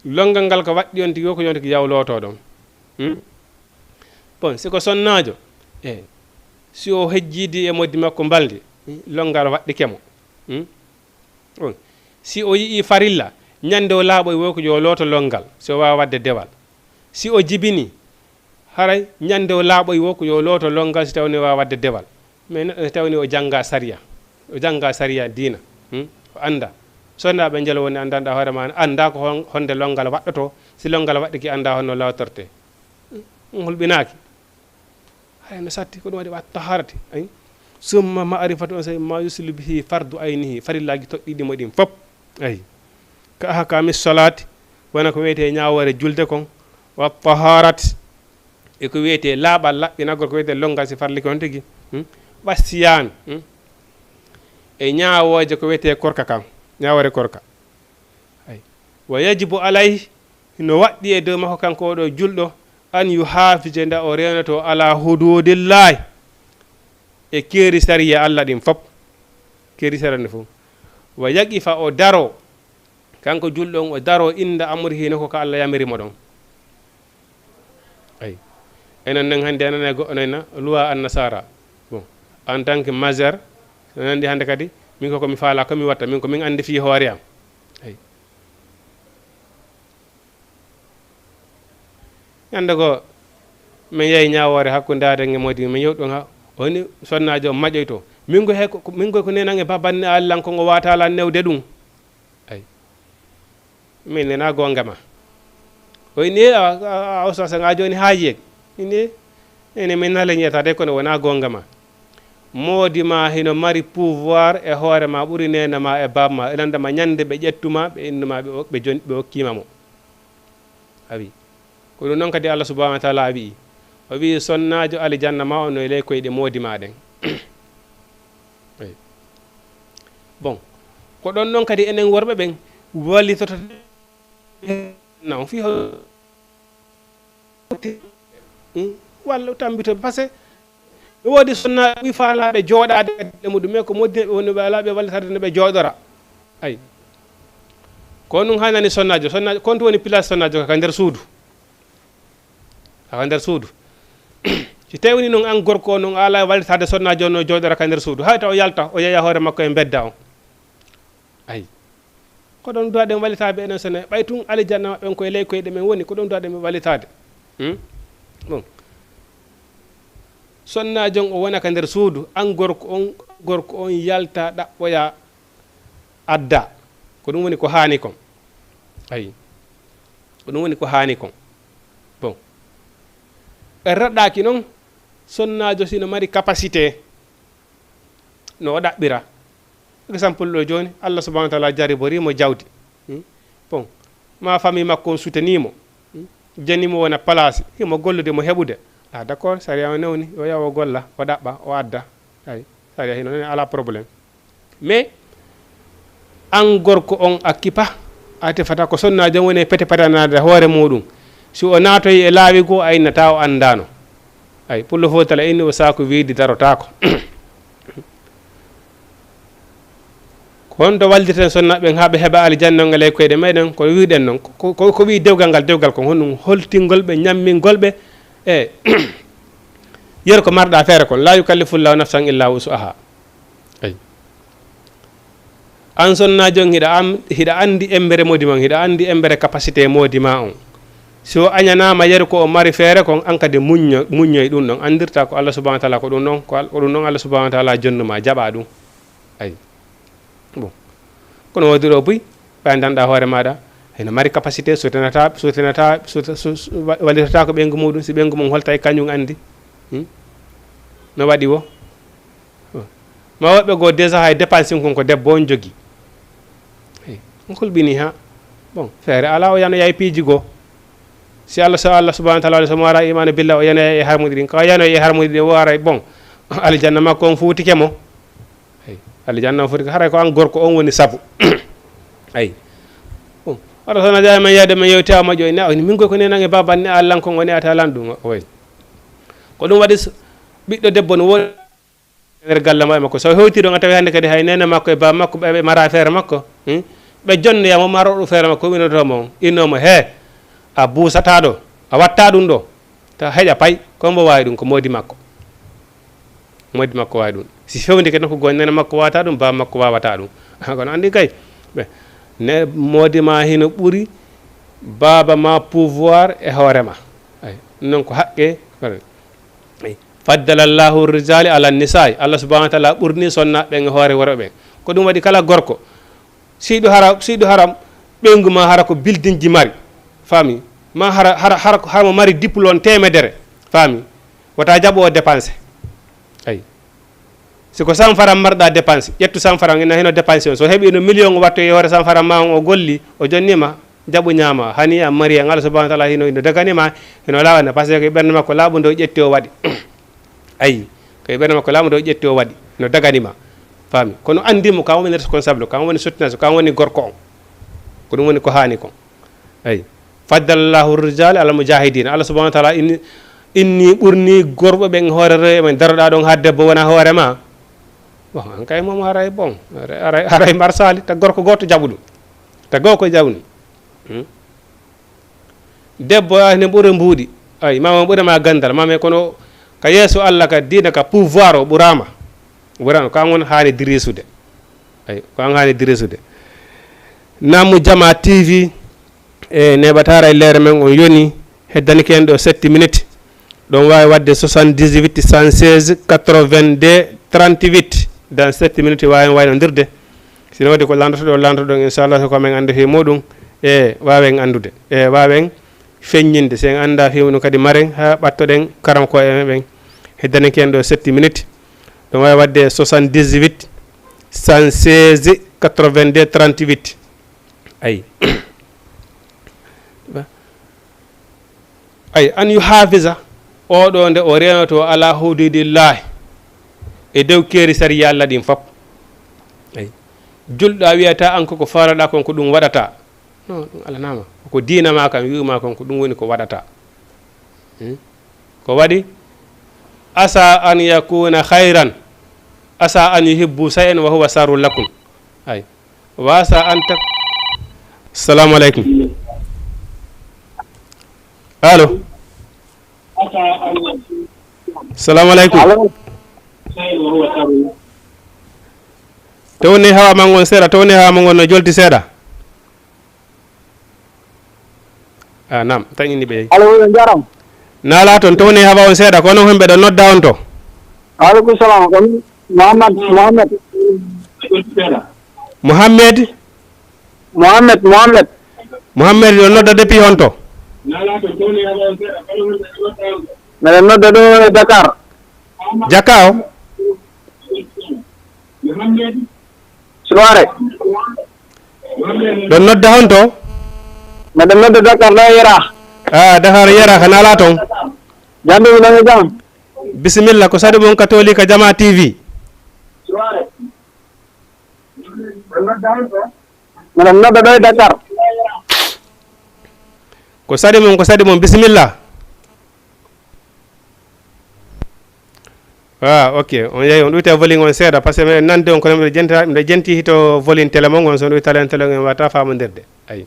Lonngal ngal ko waɗɗi on tigi, ko yon tigi yaw lootoo ɗon. Hmm? Bon, si ko sonnaajo, e si o hejjiidi e moddi makko mbalndi, hmm, lonngal waɗɗike mo. Hmm? Bon, si o yi'ii farilla, ñande o laaɓoy wo ko yo looto lonngal, si o waawa waɗde dewal. Si o jibini, haray ñande o laaɓoy wo ko yo looto lonngal si tawni o waawa waɗde dewal. Mais neɗɗo si tawni o jannga sariya, o jannga sariya diina, hmm? O annda. Sonnaaɓe njelo woni anndanɗa hoore ma, annda ko hon-, honde lonngal waɗɗoto, si lonngal waɗɗike annda honno lawtorte. Hmm? Hulɓinaaki. Haray no satti, ko ɗum waɗi wa taharati, ay. Summa ma'rifatu on sey ma yusilu bihi fardu aynihi, farillaaji toɗɗiiɗi mo ɗin fof. Ay. Ka ahkaami salaati, wona ko wiyetee ñaawoore julde kon, wa taharati, e ko wiyetee laaɓal, laɓɓinagol ko wiyetee lonngal si farlike on tigi. Hmm? Wa siyaami, hmm? E ñaawooje ko wiyetee korka kan, ñaawoore korka. Ay. Wa yajibu alayhi, hino waɗɗi e dow makko kanko oɗo julɗo, an yuhafija, nda o renoto ala hududillahi, e keeri sariya Allah ɗin fop, keeri sariya ɗin fop. Wa yaqifa, o daro, kanko julɗo on, o daro inda amrihi, no ko ka Allah yamiri mo ɗon. Ay. Enen nen hannde, enen e goɗɗo nena loi an nasara. Bon, en tant que majeur, enen anndi hannde kadi, min ko, ko mi faala, ko mi watta, min ko min anndi fii hoore am. Ay. Ñande goo, min yahi ñaawoore hakkunde aden e moodi, min yew ɗum ha o ni sonnaajo on maƴoyto. Min ko he, ko, min ko, ko nenan e babanne Allah lan ko ngo wata lan newde ɗum. Ay. Min nena gonga ma. O inni, "A, a, a, Ustaz, nga joni haaji ek." Inni, "Ene min nale nyeta de kono wona gonga ma. Moodi ma hino mari pouvoir e hoore ma ɓuri nena ma e bab ma. E landa ma nyande ɓe ƴettu ma, ɓe innu ma, ɓe o-, ɓe jon-, ɓe okki ma mo." A wi. Ko ɗum noon kadi Allah subhanahu wa taala wi'i. O wi'i, "Sonnaajo alijanna ma on no e ley koyɗe moodi ma ɗen." Eyi. Bon, ko ɗon noon kadi enen worɓe ɓen wallitoto na on fii ho-, hmm? Walla tambito, parce que no woodi sonnaaɓe ɓuri faalaaɓe jooɗaade e muɗum, mais ko moodi ɓe woni ɓe alaa ɓe wallitaade no ɓe jooɗora. Ay. Ko ɗum haanani sonnaajo, sonnaajo, ko on to woni place sonnaajo ka nder suudu. Ka nder suudu. Si tawi woni noon an gorko o noon a alaa wallitaade sonnaajo o no jooɗora ka nder suudu. Hay taw o yalta, o yeeya hoore makko e mbedda on. Ay. Ko ɗon duwaɗen wallitaaɓe enen sene. Ɓay tun alijanna maɓɓe on koye ley koyɗe men woni, ko ɗon duwaɗen wallitaade. Hmm? Bon. Sonnaajo on o wona ka nder suudu, an gorko on, gorko on yalta ɗaɓɓoya adda. Ko ɗum woni ko haani kon. Ayi. Ko ɗum woni ko haani kon. Bon. E raɗɗaaki noon, sonnaajo si no mari capacité, no o ɗaɓɓira. Exemple ɗo jooni, Allah subhanahu wa taala jariborii mo jawdi. Hmm? Bon. Ma famille makko on soutenir mo. Hmm? Jani mo wona place, himo gollude mo heɓude. Ah, d'accord, sariya o newni, o yaha o golla, o ɗaɓɓa, o adda. Ay, sariya hino newni, alaa problème. Mais, an gorko on a kipa, a tefata ko sonnaajo on woni e pete patanaade hoore muɗum. Si o naatoyi e laawi goo, a innata o anndaano. Ay, pullo fo tala inni o saako wiidi darotaako. Ko honto wallirten sonnaaɓe ɓen haa ɓe heɓa aljanna on e ley koyɗe meɗen? Ko wi'uɗen non, ko, ko, ko wi'i dewgal ngal, dewgal kon honɗum? Holtingol ɓe, ñammingol ɓe, e yeru ko marɗa feere kon, "La yukallifullahu nafsan illa wus'aha." Ay. An sonnaajo on, hiɗa am-, hiɗa anndi embere moodi ma on, hiɗa anndi embere capacité moodi ma on. Si o añanaama yeru ko o mari feere kon, an kadi muñño-, muññoy ɗum ɗon. Anndirta ko Allah subhanahu wa taala ko ɗum ɗon, ko Al-, ko ɗum ɗon Allah subhanahu wa taala jonnuma, jaɓa ɗum. Ay. Bon. Kono woodi ɗo buy, ɓe anndanɗa hoore maaɗa, hino mari capacité, sotinata, sotinata, sota-, so-, so-, wa-, wallitata ko ɓeyngu muɗum, si ɓeyngu mum holta e kañum anndi. Hmm? No waɗi wo? Ma woɓɓe goo déjà hay dépense kon ko debbo on jogi. Hey, on hulɓini ha. Bon, feere alaa o yanoya e piiji goo. Si Allah, so Allah subhanahu wa taala, so mo wara imanu billah, o yanoya e harmuɗi ɗin. Ka o yanoya e harmuɗi ɗin, o waray, bon, aljanna makko on fuutike mo. Hey, aljanna on fuutike, haray ko an gorko on woni sabu. Ay. Bon, oɗo sona jaa men yahde men yewti a moƴƴo, ne, o ni min goy ko nenan e baban ne a lan kon woni ata lan ɗum. Oy. Ko ɗum waɗi s-, ɓiɗɗo debbo no woni nder galle maɓɓe makko. So hewti ɗon, a tawi hannde kadi hay neene makko e baaba makko, ɓe, ɓe mara feere makko, hmm? Ɓe jonnoya mo, maro ɗum feere makko, winoto mo, inno mo, "He, a buusata ɗo, a watta ɗum ɗo." Ta heƴa pay, ko mbo waawi ɗum, ko moodi makko. Moodi makko waawi ɗum. Si fewndike nokku goo, neene makko waawata ɗum, baaba makko waawata ɗum. Kono anndi kay, ɓe, ne, moodi ma hino ɓuri baaba ma pouvoir e hoore ma. Ay, non ko haqqe. Ay. Faddala Allahu rijali ala nisa'i. Allah subhanahu wa taala ɓurni sonnaaɓe ɓen e hoore worɓe ɓen. Ko ɗum waɗi kala gorko, siɗo hara, siɗo hara ɓeyngu ma hara ko building ji mari. Faami? Ma hara, hara, hara, hara mo mari diplôme teemedere. Faami? Wota jaɓo o dépense. Ay. Si ko cent francs marɗa dépense, ƴettu cent francs, ina hino dépense on. So heɓi no million o wattu e hoore cent francs ma on o golli, o jonni ma, jaɓu ñaama. Hani a mari an Allah subhanahu wa taala hino, hino dagani ma, hino laawana, parce que ɓernde makko laaɓundo o ƴetti o waɗi. Ayi, ko e ɓernde makko laaɓundo o ƴetti o waɗi, hino dagani ma. Faami? Kono anndi mo, kan woni responsable, kan woni soutenance, kan woni gorko on. Ko ɗum woni ko haani kon. Eyi. Faddala Allahu rijal ala mujahidin. Allah subhanahu wa taala inni, inni ɓurni gorɓe ɓen hoore rewɓe ɓen. Daroɗa ɗon ha debbo wona hoore ma. Bon, an kay moom haray bon. Haray, haray, haray mbar sali. Ta gorko gooto jaɓu ɗum. Ta gorko jaɓu ɗum. Hmm? Debbo a ne ɓura mbuuɗi. Ay, mama ɓura ma gandal. Mama kono ka yeeso Allah ka diina ka pouvoir o ɓurama. Ɓurama. Ko an won haani dirisude. Ay, ko an haani dirisude. Namu Jama T V. E neɓataara e leere men on yoni, heddanike en ɗo sept minutes. Ɗon waawi waɗde soixante-dix-huit, cent seize, quatre-vingt-deux, trente-huit. Dans sept minutes waawen waynondirde. Sino waɗi ko lantotoɗo lantoɗon, inchallah, so ko men annda fii muɗum, e waawen anndude, e waawen feññinde. Si en annda fii muɗum kadi, maren haa ɓattoɗen karam ko e men ɓen. Heddanike en ɗo sept minutes. Ɗum waawi waɗde soixante-dix-huit, cent seize, quatre-vingt-deux, trente-huit. Ay. Ay, an yuhafisa, oo ɗoo nde o reenoto ala hududillahi, e dow keeri sariya Allah ɗin fop. Ay. Julɗo a wiyata an ko ko faalaɗa kon ko ɗum waɗata. Non, ɗum alanaama. Ko diina ma kan wi'uma kon ko ɗum woni ko waɗata. Hmm? Ko waɗi? Asa an yakuna khayran. Asa an yuhibbu shay'an wa huwa sharrun lakum. Ay. Wa asa an tak-, Salamu aleykum. Allo. Salamu aleykum. Allo. Towni hawa ma ngon seeɗa, towni hawa ma ngon no jolti seeɗa. Ah, naam, taƴini ɓe. Allo, on njaram. Nala toon, towni hawa on seeɗa, kono hemɓe ɗo nodda on to. Aleykum salam, ko Mohamed, Mohamed. Mohamed? Mohamed, Mohamed. Mohamed ɗo nodda depuis honto? Meɗen nodda ɗo e Dakar. Jaka o? Soirée. Ɗon nodda honto? Meɗen nodda Dakar ɗo e Yera. Ah, Dakar Yera, ka nala toon. Jam ɗum ɗon e jam. Bisimilla, ko saɗi mon ka Tolika Jama T V. Meɗen nodda ɗo e Dakar. Ko saɗi mon, ko saɗi mon, bisimilla. Ah, ok. On yehi, on ɗuyti volume on seeɗa, parce que meɗen nande on, kono miɗo jenta, miɗo jenti hito volume télé mon on, so on ɗuyti talen télé on, en wata faamondirde. Ayi.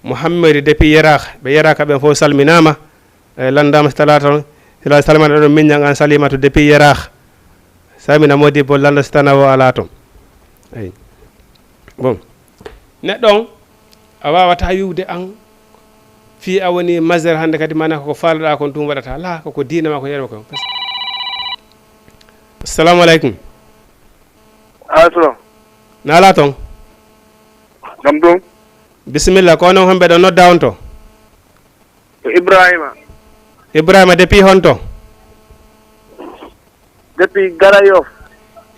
Mouhammadi depuis Yerah, ɓe Yerah ka ɓen fof salminaama. E, lanndaama si talaa toon, sila salmina ɗon miññan an Salimatu depuis Yerah. Salmina Modibbo lannda si tana o alaa toon. Ayi. Bon. Neɗɗo on, a waawataa wi'ude an fii a woni majeur hannde kadi, maanaa ko ko faalaɗaa kon ɗum waɗataa. Laa, ko ko diina maa ko yeru ma kon. Assalamu aleykum. Allo. Na alaa toon? Jam ɗum? Bisimilla, ko onon homɓe ɗo nodda on to? Ko Ibrahima. Ibrahima, depuis honto? Depuis Grand Yoff.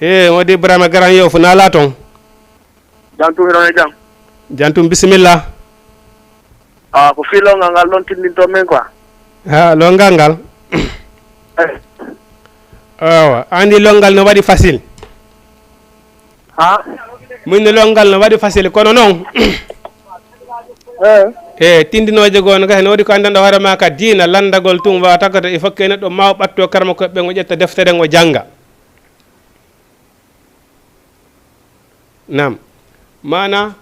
He, wodi Ibrahima Grand Yoff, na alaa toon? Jam tun, hiɗon e jam? Jam tun, bisimilla. Ah, ko fii longal ngal ɗon tindinto men quoi. Ha, longal ngal? Eh. Awa, andi longal no waɗi facile. Ha? Min no longal no waɗi facile, kono noon. Eh. E tindinooje goo no gasa, no waɗi ko anndanɗo hoore maa ka diina, lanndagol tun, wa takkata, il faut que neɗɗo maaw ɓatto karma ko ɓen o ƴetta deftere ngo jannga. Naam. Maanaa,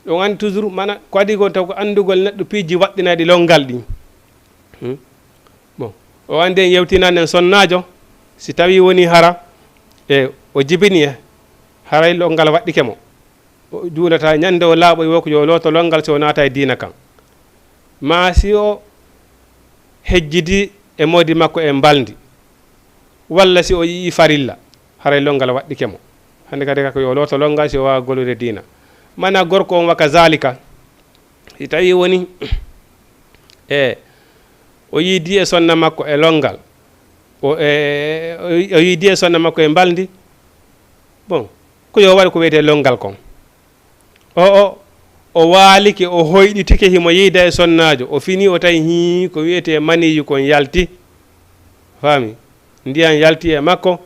ɗum anndi toujours, maanaa, ko adii kon taw ko anndugol neɗɗo piiji waɗɗinayɗi longal ɗin. Hmm? Bon, o anndi en yewtinaani en sonnaajo, si tawii wonii hara, e o jibini e, haray longal waɗɗike mo. O juulataa ñannde o laaɓoyi wo ko yo looto longal si o naata e diina kan. Maa si o hejjidi e moodi makko e mbalndi, walla si o yi'i farilla, haray longal waɗɗike mo. Hannde kadi ka ko yo looto longal si o waawa gollude diina. Mana gorko on wa kazalika, si tawii woni, e, o yiidi e sonna makko e longal, o, e, o, o yiidi e sonna makko e mbalndi, bon, ko yo waɗu ko wiyetee longal kon. O, o, o waalike, o hoyɗitike, himo yeyda e sonnaajo. O fini, o tawi, hii, ko wiyetee maniyu kon yalti. Faami? Ndiyan yalti e makko,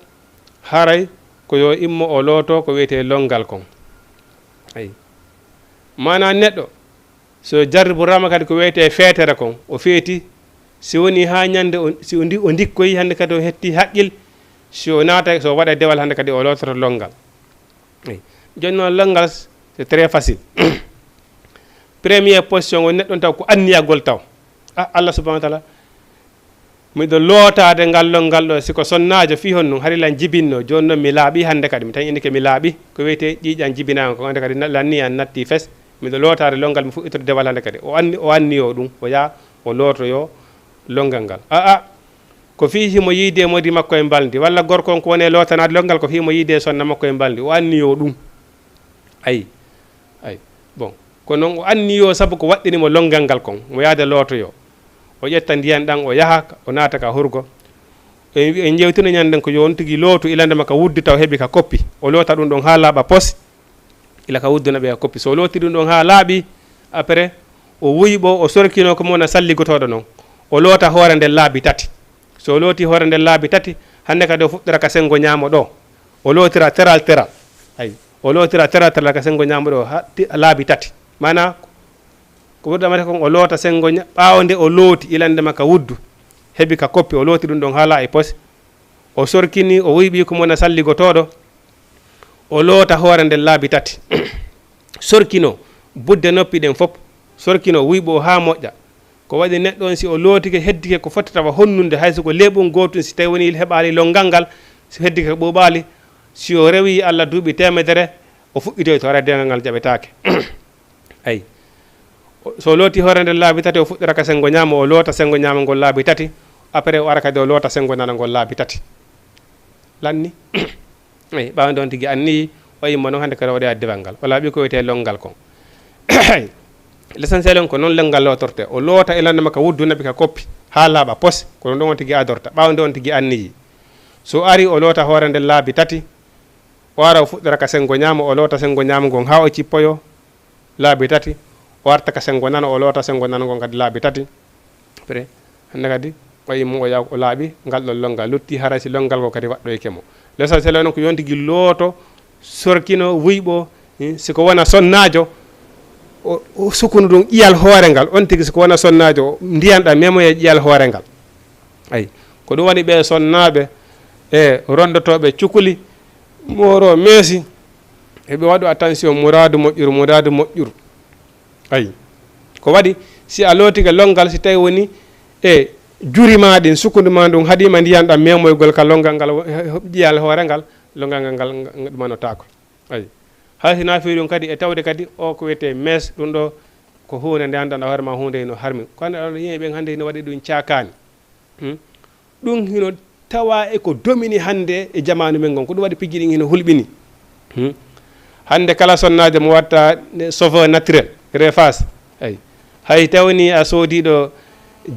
haray ko yo immo o looto ko wiyetee longal kon. Ayi. Maanaa neɗɗo, so jarriburaama kadi ko wiyetee feetere kon, o feeti, si woni haa ñande, o, si o ndi-, o ndikkoyi hannde kadi o hetti haqqil, si o naata, so o waɗa dewal hannde kadi o loototo longal. Eyi. Jooni noon, longal, c'est très facile. Première position, woni neɗɗo on taw ko anniyagol taw. Ah, Allah subhanahu wa taala, miɗo lootaade ngal longal ɗo, si ko sonnaajo fii honɗum, hari lan jibinno. Jooni noon, mi laaɓi hannde kadi, mi tan indi ke mi laaɓi, ko wiyetee ƴiiƴan jibinaama ko hannde kadi, na-, lanni an natti fes. Miɗo lootaade longal, mi fuɗɗitorde dewal hannde kadi. O anni, o anniyo ɗum, o yaa, o lootoyo longal ngal. Ah, ah. Ko fii himo yiide e modi makko e mbalndi, walla gorko on ko woni e lootanaade lonngal, ko fii mo yiide e sonna makko e mbalndi, o anniyoo ɗum. Ayi, ayi. Bon, ko noon o anniyoo sabu ko waɗɗini mo lonngal ngal kon, mo yaade lootoyoo. O ƴetta ndiyan ɗan, o yaha, o naata ka hurgo. En, en jewtino ñanden ko yo on tigi lootu ilande ma ka wuddu taw heɓi ka koppi. O loota ɗum ɗon haa laaɓa pos. Ila ka wuddu na ɓe ka koppi. So o looti ɗum ɗon haa laaɓi, après, o wuyɓo, o sorkino ko mo wona salligotooɗo non. O loota hoore nden laabi tati. So o looti hoore nden laabi tati, hannde kadi o fuɗɗora ka senngo ñaamo ɗoo. O lootira teral teral. Ayi, o lootira teral teral ka senngo ñaamo ɗoo, ha, ti-, laabi tati. Maanaa, ko ɓurɗo amata kon, o loota senngo ña-, ɓaawo nde o looti ilande ma ka wuddu, heɓi ka koppi, o looti ɗum ɗon haa laaɓi pos. O sorkini, o wuyɓi ko mo wona salligotooɗo. O loota hoore nden laabi tati. Sorkino budde noppi ɗen fof. Sorkino wuyɓo haa moƴƴa. Ko waɗi neɗɗo on, si o lootike, heddike ko fottata wa honnunde, hay so ko leeɓun gootun, si tawi woni heɓaali lonngal ngal, si heddike ko ɓuuɓaali, si o rewii Alla duuɓi teemedere, o fuɗɗitoyto, haray deengal ngal jaɓetaake. Ayi. O, so o looti hoore nden laabi tati, o fuɗɗora ka senngo ñaamo, o loota senngo ñaamo ngol laabi tati, après o ara kadi o loota senngo nano ngol laabi tati. Lanni? Eyi, ɓaawo nde on tigi anniyi, o imma noon hannde kadi o waɗoya dewal ngal. O laaɓi ko wiyetee lonngal kon. L'essentiel on ko noon lonngal lootortee. O loota e lannde makka wuddu naɓi ka koppi, haa laaɓa pos, ko ɗum ɗon on tigi adorta. Ɓaawo nde on tigi anniyi. So ari, o loota hoore nden laabi tati, o ara o fuɗɗora ka senngo ñaamo, o loota senngo ñaamo ngon haa o cippoyoo. Laabi tati, o arta ka senngo nano, o loota senngo nano ngon kadi laabi tati. Après, hannde kadi, o immo o yaha o laaɓi, ngal ɗon lonngal lutti, haray si lonngal ngo kadi waɗɗoyke mo. L'essentiel noon ko yo on tigi looto, sorkino, wuyɓo, eh, si ko wona sonnaajo, o, o sukunu ɗum ƴiyal hoore ngal. On tigi si ko wona sonnaajo, ndiyan ɗan memoye ƴiyal hoore ngal. Ayi, ko ɗum waɗi ɓe sonnaaɓe e ronndotooɓe cukuli, mooro meesi, eɓe waɗu attention, muraadu moƴƴuru, muraadu moƴƴuru. Ayi. Ko waɗi, si a lootike lonngal, si tawi woni e juri ma ɗin, sukundu ma ndun, haɗiima ndiyan ɗan memoygol ka lonngal ngal, ƴiyal hoore ngal, lonngal ngal, ngal, ngal ɗumanotaako. Ayi. Hay si na fii ɗum kadi, e tawde kadi, o ko wiyetee mees, ɗum ɗo ko huunde nde anndanɗaa hoore ma, huunde hino harmi. Kono aɗa yi'i ɓen hannde hino waɗi ɗum caakaani. Hmm? Ɗum hino tawa e ko domini hannde e jamaanu men ngon. Ko ɗum waɗi piji ɗin hino hulɓini. Hmm? Hannde kala sonnaajo mo watta cheveux naturel, greffage. Ayi. Hay tawni a soodiiɗo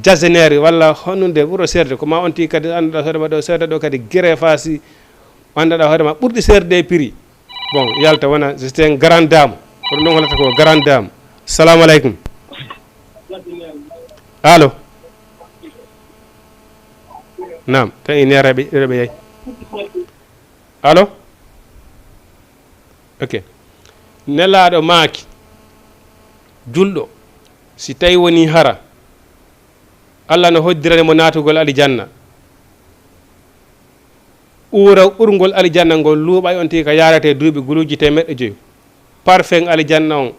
jaseneer walla honunde ɓuro seerde, ko ma on tigi kadi annduɗaa hoore ma ɗo seerde ɗo kadi greffage, annduɗaa hoore ma ɓurɗi seerde e prix. Bon, yalta wona, c'est un grand dame. Kono ɗum holata ko grand dame. Salamu aleykum. Allo? Naam, tan ine reɓe, reɓe yayi. Allo? Ok. Nelaaɗo maaki, julɗo, si tawi woni hara, Alla no hoddirani mo naatugol alijanna. Uura, urngol alijanna ngol luuɓay on tigi ka yaarete duuɓi guluuji teemeɗɗe joyi. Parfum alijanna on,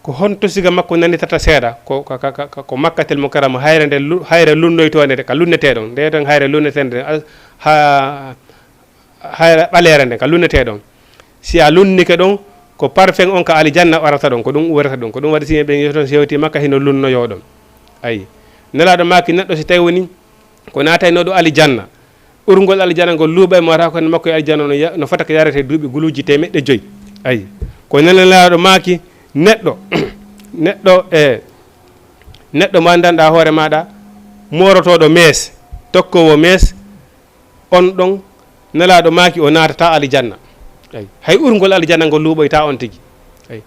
ko honto siga makko nanitata seeɗa? Ko, ka, ka, ka, ka, ko Makkatel Mukarrama, hayre nde lu-, hayre lunnoytoonde ka lunnetee ɗon. Nde ton hayre lunneteende nden, al-, ha, hayre ɓaleere nden, ka lunnetee ɗon. Si a lunnike ɗon, ko parfum on ka alijanna arata ɗon, ko ɗum uurata ɗum. Ko ɗum waɗi si ɓen yehi ton, si hewti Makka, hino lunnoyoo ɗon. Ayi. Nelaaɗo maaki, neɗɗo si tawi woni ko naataynooɗo alijanna, urngol alijanna ngol luuɓay mo, wata ko makko e alijanna no ya-, no fota ko yarete duuɓi guluuji teemeɗɗe joyi. Ayi. Ko Nelaaɗo maaki, neɗɗo, neɗɗo, e, neɗɗo mo anndanɗaa hoore maaɗa, moorotooɗo mees, tokkoowo mees, on ɗon Nelaaɗo maaki o naatataa alijanna. Ayi. Hay urngol alijanna ngol luuɓoytaa on tigi. Ayi.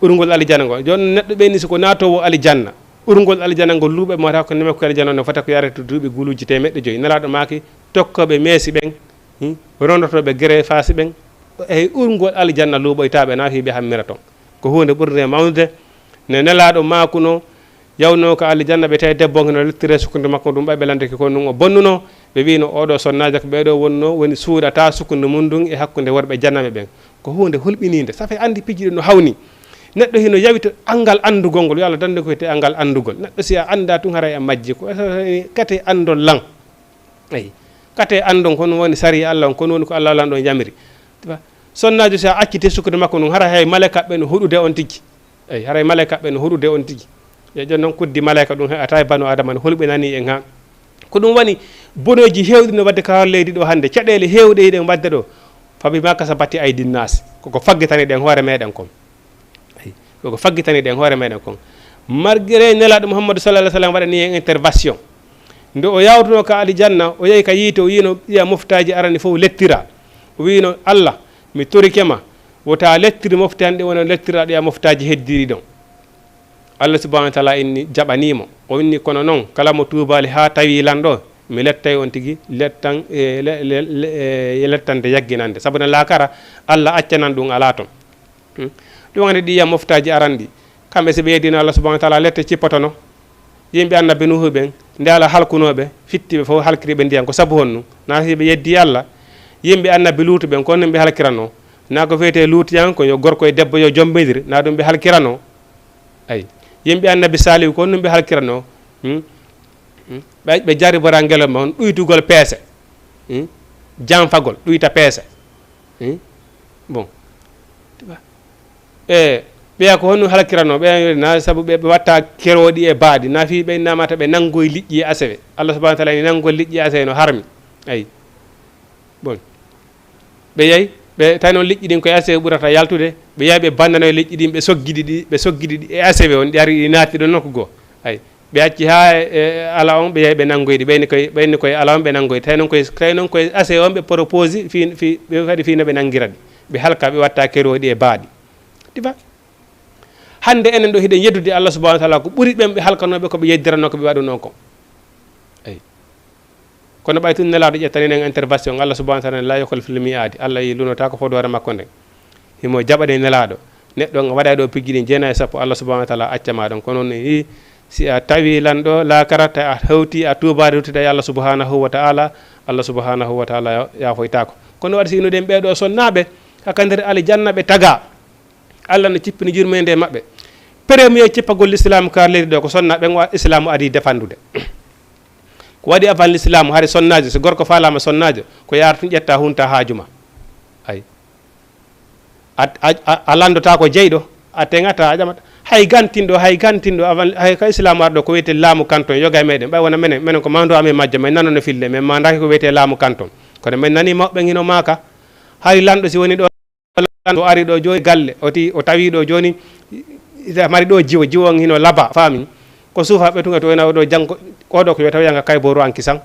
Urngol alijanna ngol. Jooni neɗɗo ɓeyni si ko naatoowo alijanna. Urngol alijanna ngol luuɓay mo, wata ko neme ko alijanna no fota ko yarete duuɓi guluuji teemeɗɗe joyi. Nelaaɗo maaki tokkooɓe meesi ɓen, hmm, rondotooɓe gerefaasi ɓen. Hay urngol alijanna luuɓoytaa ɓe, na fii ɓe hammira ton. Ko huunde ɓurnde mawnude. Ne Nelaaɗo maakuno, yawnoo ka alijanna, ɓe tawi debbo on hino lettire sukkundu makko ndun, ɓay ɓe landike ko ndun o bonnunoo. Ɓe wi'ino, "Oo ɗoo sonnaajo ko ɓee ɗoo wonnoo, woni suuɗata sukkundu mun ndun e hakkunde worɓe jananɓe ɓen." Ko huunde hulɓiniinde. Safe anndi piji ɗin no hawni. Neɗɗo hino yawita anngal anndugol ngol, yo Allah dandu ko wiyetee anngal anndugol. Neɗɗo si a anndaa tun, haray a majji. Ko kate anndon lan. Eyi. Kate anndon ko ɗun woni sariya Allah on, ko ɗun woni ko Allah lanɗo on yamiri. Sonnaajo si a acciti sukkundu makko ndun, haray hay malaykaaɓe no huɗude on tigi. Eyi, haray malaykaaɓe no huɗude on tigi. E jooni non kuddi malayka ɗun heɓata e banu Aadama no hulɓinani en haa. Ko ɗum woni boneeji heewɗi no waɗde ka hoore leydi ɗo hannde, caɗeele heewɗe hiɗen waɗde ɗo, fa bima kasabat aydin nas, koko faggitani ɗen hoore meɗen kon. Ayi, koko faggitani ɗen hoore meɗen kon. Malgré Nelaaɗo Muhammadu sallallahu alaihi wasallam waɗani en intervention, nde o yawtuno ka alijanna, o yehi ka yiite, o yino iya moftaaji arani fof lettira. O wino, "Allah, mi torike ma, wota lettir mofte an ɗe wona lettiraɗo iya moftaaji heddiri ɗon." Allah subhanahu wa taala inni jaɓanimo. O inni, "Kono noon, kala mo tuubaali haa tawi lanɗo, mi lettay on tigi lettan, e, le, le, le, e, lettande yagginande. Sabu na laakara, Allah accanan ɗum alaa toon." Hmm? Ɗum woni ɗi yiya moftaaji aranɗi. Kamɓe si ɓe yeddino Allah subhanahu wa taala, lette cippotono. Yimɓe annabi Nuhu ɓen, nde Allah halkunooɓe, fitti ɓe fof halkiri ɓe ndiyan. Ko sabu honɗum? Na si ɓe yeddi Allah. Yimɓe annabi Luutu ɓen, ko honɗum ɓe halkiranoo? Na ko wiyetee luutiyan, ko yo gorko e debbo yo jombindir, na ɗum ɓe halkiranoo? Ayi. Yimɓe annabi Saalihu, ko honɗum ɓe halkiranoo? Hmm? Hmm? Ɓe, ɓe jarribora ngelo ma on ɗuytugol peese. Hmm? Janfagol, ɗuyta peese. Hmm? Bon. E, ɓeya ko honɗum halkiranoo? Ɓeya na sabu ɓe, ɓe watta kerooɗi e baaɗi. Na fii ɓe namata ɓe nanngoy liƴƴi e asewe. Allah subhanahu wa taala ni nanngol liƴƴi e asewe no harmi. Ayi. Bon. Ɓe yahi, ɓe tawi noon liƴƴi ɗin koye asewe ɓurata yaltude. Ɓe yahi ɓe bannanoye liƴƴi ɗin, ɓe soggidi ɗi, ɓe soggidi ɗi e asewe on, ɗi ari ɗi naati ɗon nokku goo. Ayi. Ɓe acci haa e, e ala on, ɓe yahi ɓe nanngoyɗi. Ɓeyni koye, ɓeyni koye ala on ɓe nanngoyɗi. Tawi noon koye, tawi noon koye asewe on ɓe proposi fii, fii, ɓe kadi fii no ɓe nanngira ɗi. Ɓe halka, ɓe watta kerooɗi e baaɗi. Ɗi ba? Hannde enen ɗo hiɗen yeddude Allah subhanahu wa taala ko ɓuri ɓen ɓe halkanooɓe ko ɓe yeddiranoo ko ɓe waɗunoo kon. Eyi. Kono ɓay tun Nelaaɗo ƴettani en intervention, Allah subhanahu wa taala la yukhlifu l mi'ad. Allah yi lunota ko fodoore makko nden. Himo jaɓani Nelaaɗo. Neɗɗo nga waɗa ɗo piggi ɗin jeenayi e sappo, Allah subhanahu wa taala acca ma ɗon. Kono ni si a tawi lanɗo laakara, ta a hewti, a tuubaade, ruttiɗa e Allah subhanahu wa taala, Allah subhanahu wa taala ya-, yaafoytaako. Kono waɗi si ino ɗen ɓeeɗo sonnaaɓe, haka nder aljanna ɓe taga. Allah no cippini yurmeende maɓɓe. Premier cippagol l'islam ka leydi ɗo ko sonna ɓen wa-, islamu adi defandude. Ko waɗi avant l'islam, hari sonnaajo, so gorko faalaama sonnaajo, ko yaara tun ƴetta hunta haaju ma. Ay. A, a, a, a lanndota ko jeyɗo, a teŋata, a ƴamata. Hay gantinɗo, hay gantinɗo, avant, hay ka islamu arɗo ko wiyete laamu kanton, yoga e meɗen, ɓay wona menen, menen ko mawdo amen majjo, men nanono fille, men mandaki ko wiyete laamu kanton. Kono men nani mawɓe hino maaka, hari lanɗo si woni ɗo, lanɗo ari ɗo jooni galle, o ti, o tawi ɗo jooni, ita mari ɗo jiwo, jiwo on hino laba, faami? Ko suufa ɓe tunga to wona oɗo janngo, oɗo ko yo tawi yanga kay boru an kisan.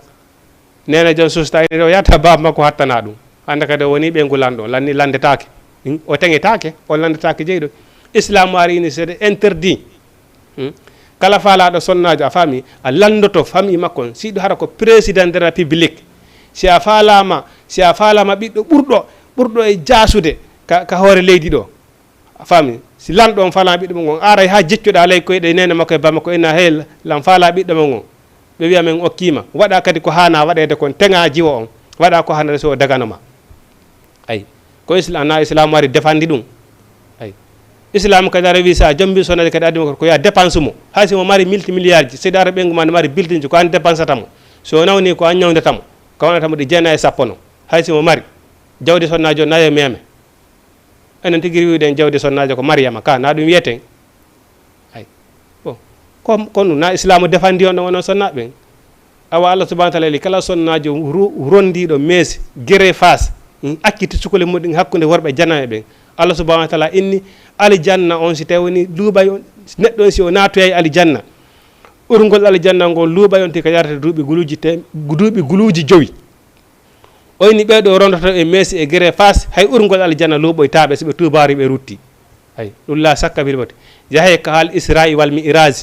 Nene jon susta ene ɗo yata baaba makko hattana ɗum. Hannde kadi o woni ɓeygu lanɗo, lanni lanndetaake. Hmm? O teŋetaake, o lanndetaake jeyɗo. Islam ari ini c'est interdit. Hmm? Kala faalaaɗo sonnaajo, a faami, a lanndoto famille makko on. Si ɗum hara ko président de la République, si a faalaama, si a faalaama ɓiɗɗo ɓurɗo, ɓurɗo e jaasude ka, ka hoore leydi ɗo, a faami, si lanɗo on faalaama ɓiɗɗo mum on, aray haa jeccoɗaa ley koyɗe nene makko e ba makko, ina hey, lan faalaa ɓiɗɗo mum on. Ɓe wiya men okkiima. Waɗa kadi ko haana waɗeede kon, teŋa jiwo on. Waɗa ko haanata so o daganoma. Ay. Ko islam, na islam wari defandi ɗum. Ay. Islam kadi ara wi sa jombi sonade kadi addi mo ko ya dépense mo. Hay si mo mari multimilliard ji, seydi ara ɓengu ma ne mari building ji, ko an dépensata mo. So nawni ko an ñawdata mo. Ka wonata mo ɗi jeenayi e sappo no. Hay si mo mari. Jawdi sonna jo nayo meme. Enen tigi wiwɗen jawdi sonnaajo ko Mariyama ka, na ɗum wiyeten. Ay. Bon. Ko, kono na islamu defandi on ɗon onon sonnaaɓe ɓen. Awa Allah subhanahu wa taala eli kala sonnaajo ru-, rondiiɗo meesi, gere faas, hmm, acciti sukole muɗum hakkunde worɓe janaaɓe ɓen. Allah subhanahu wa taala inni alijanna on si tawi woni luuɓay on, neɗɗo on si o naatoyay alijanna. Urngol alijanna ngol luuɓay on ti ka yarata duuɓi guluuji te-, duuɓi guluuji jowi. O inni ɓee ɗo rondoto e meesi e gere faas, hay urngol aljanna luuɓoytaaɓe si ɓe tuubaari ɓe rutti. Hay, ɗum la sakka bil mawti. Yahee ka hal Isra'i wal Mi'raj.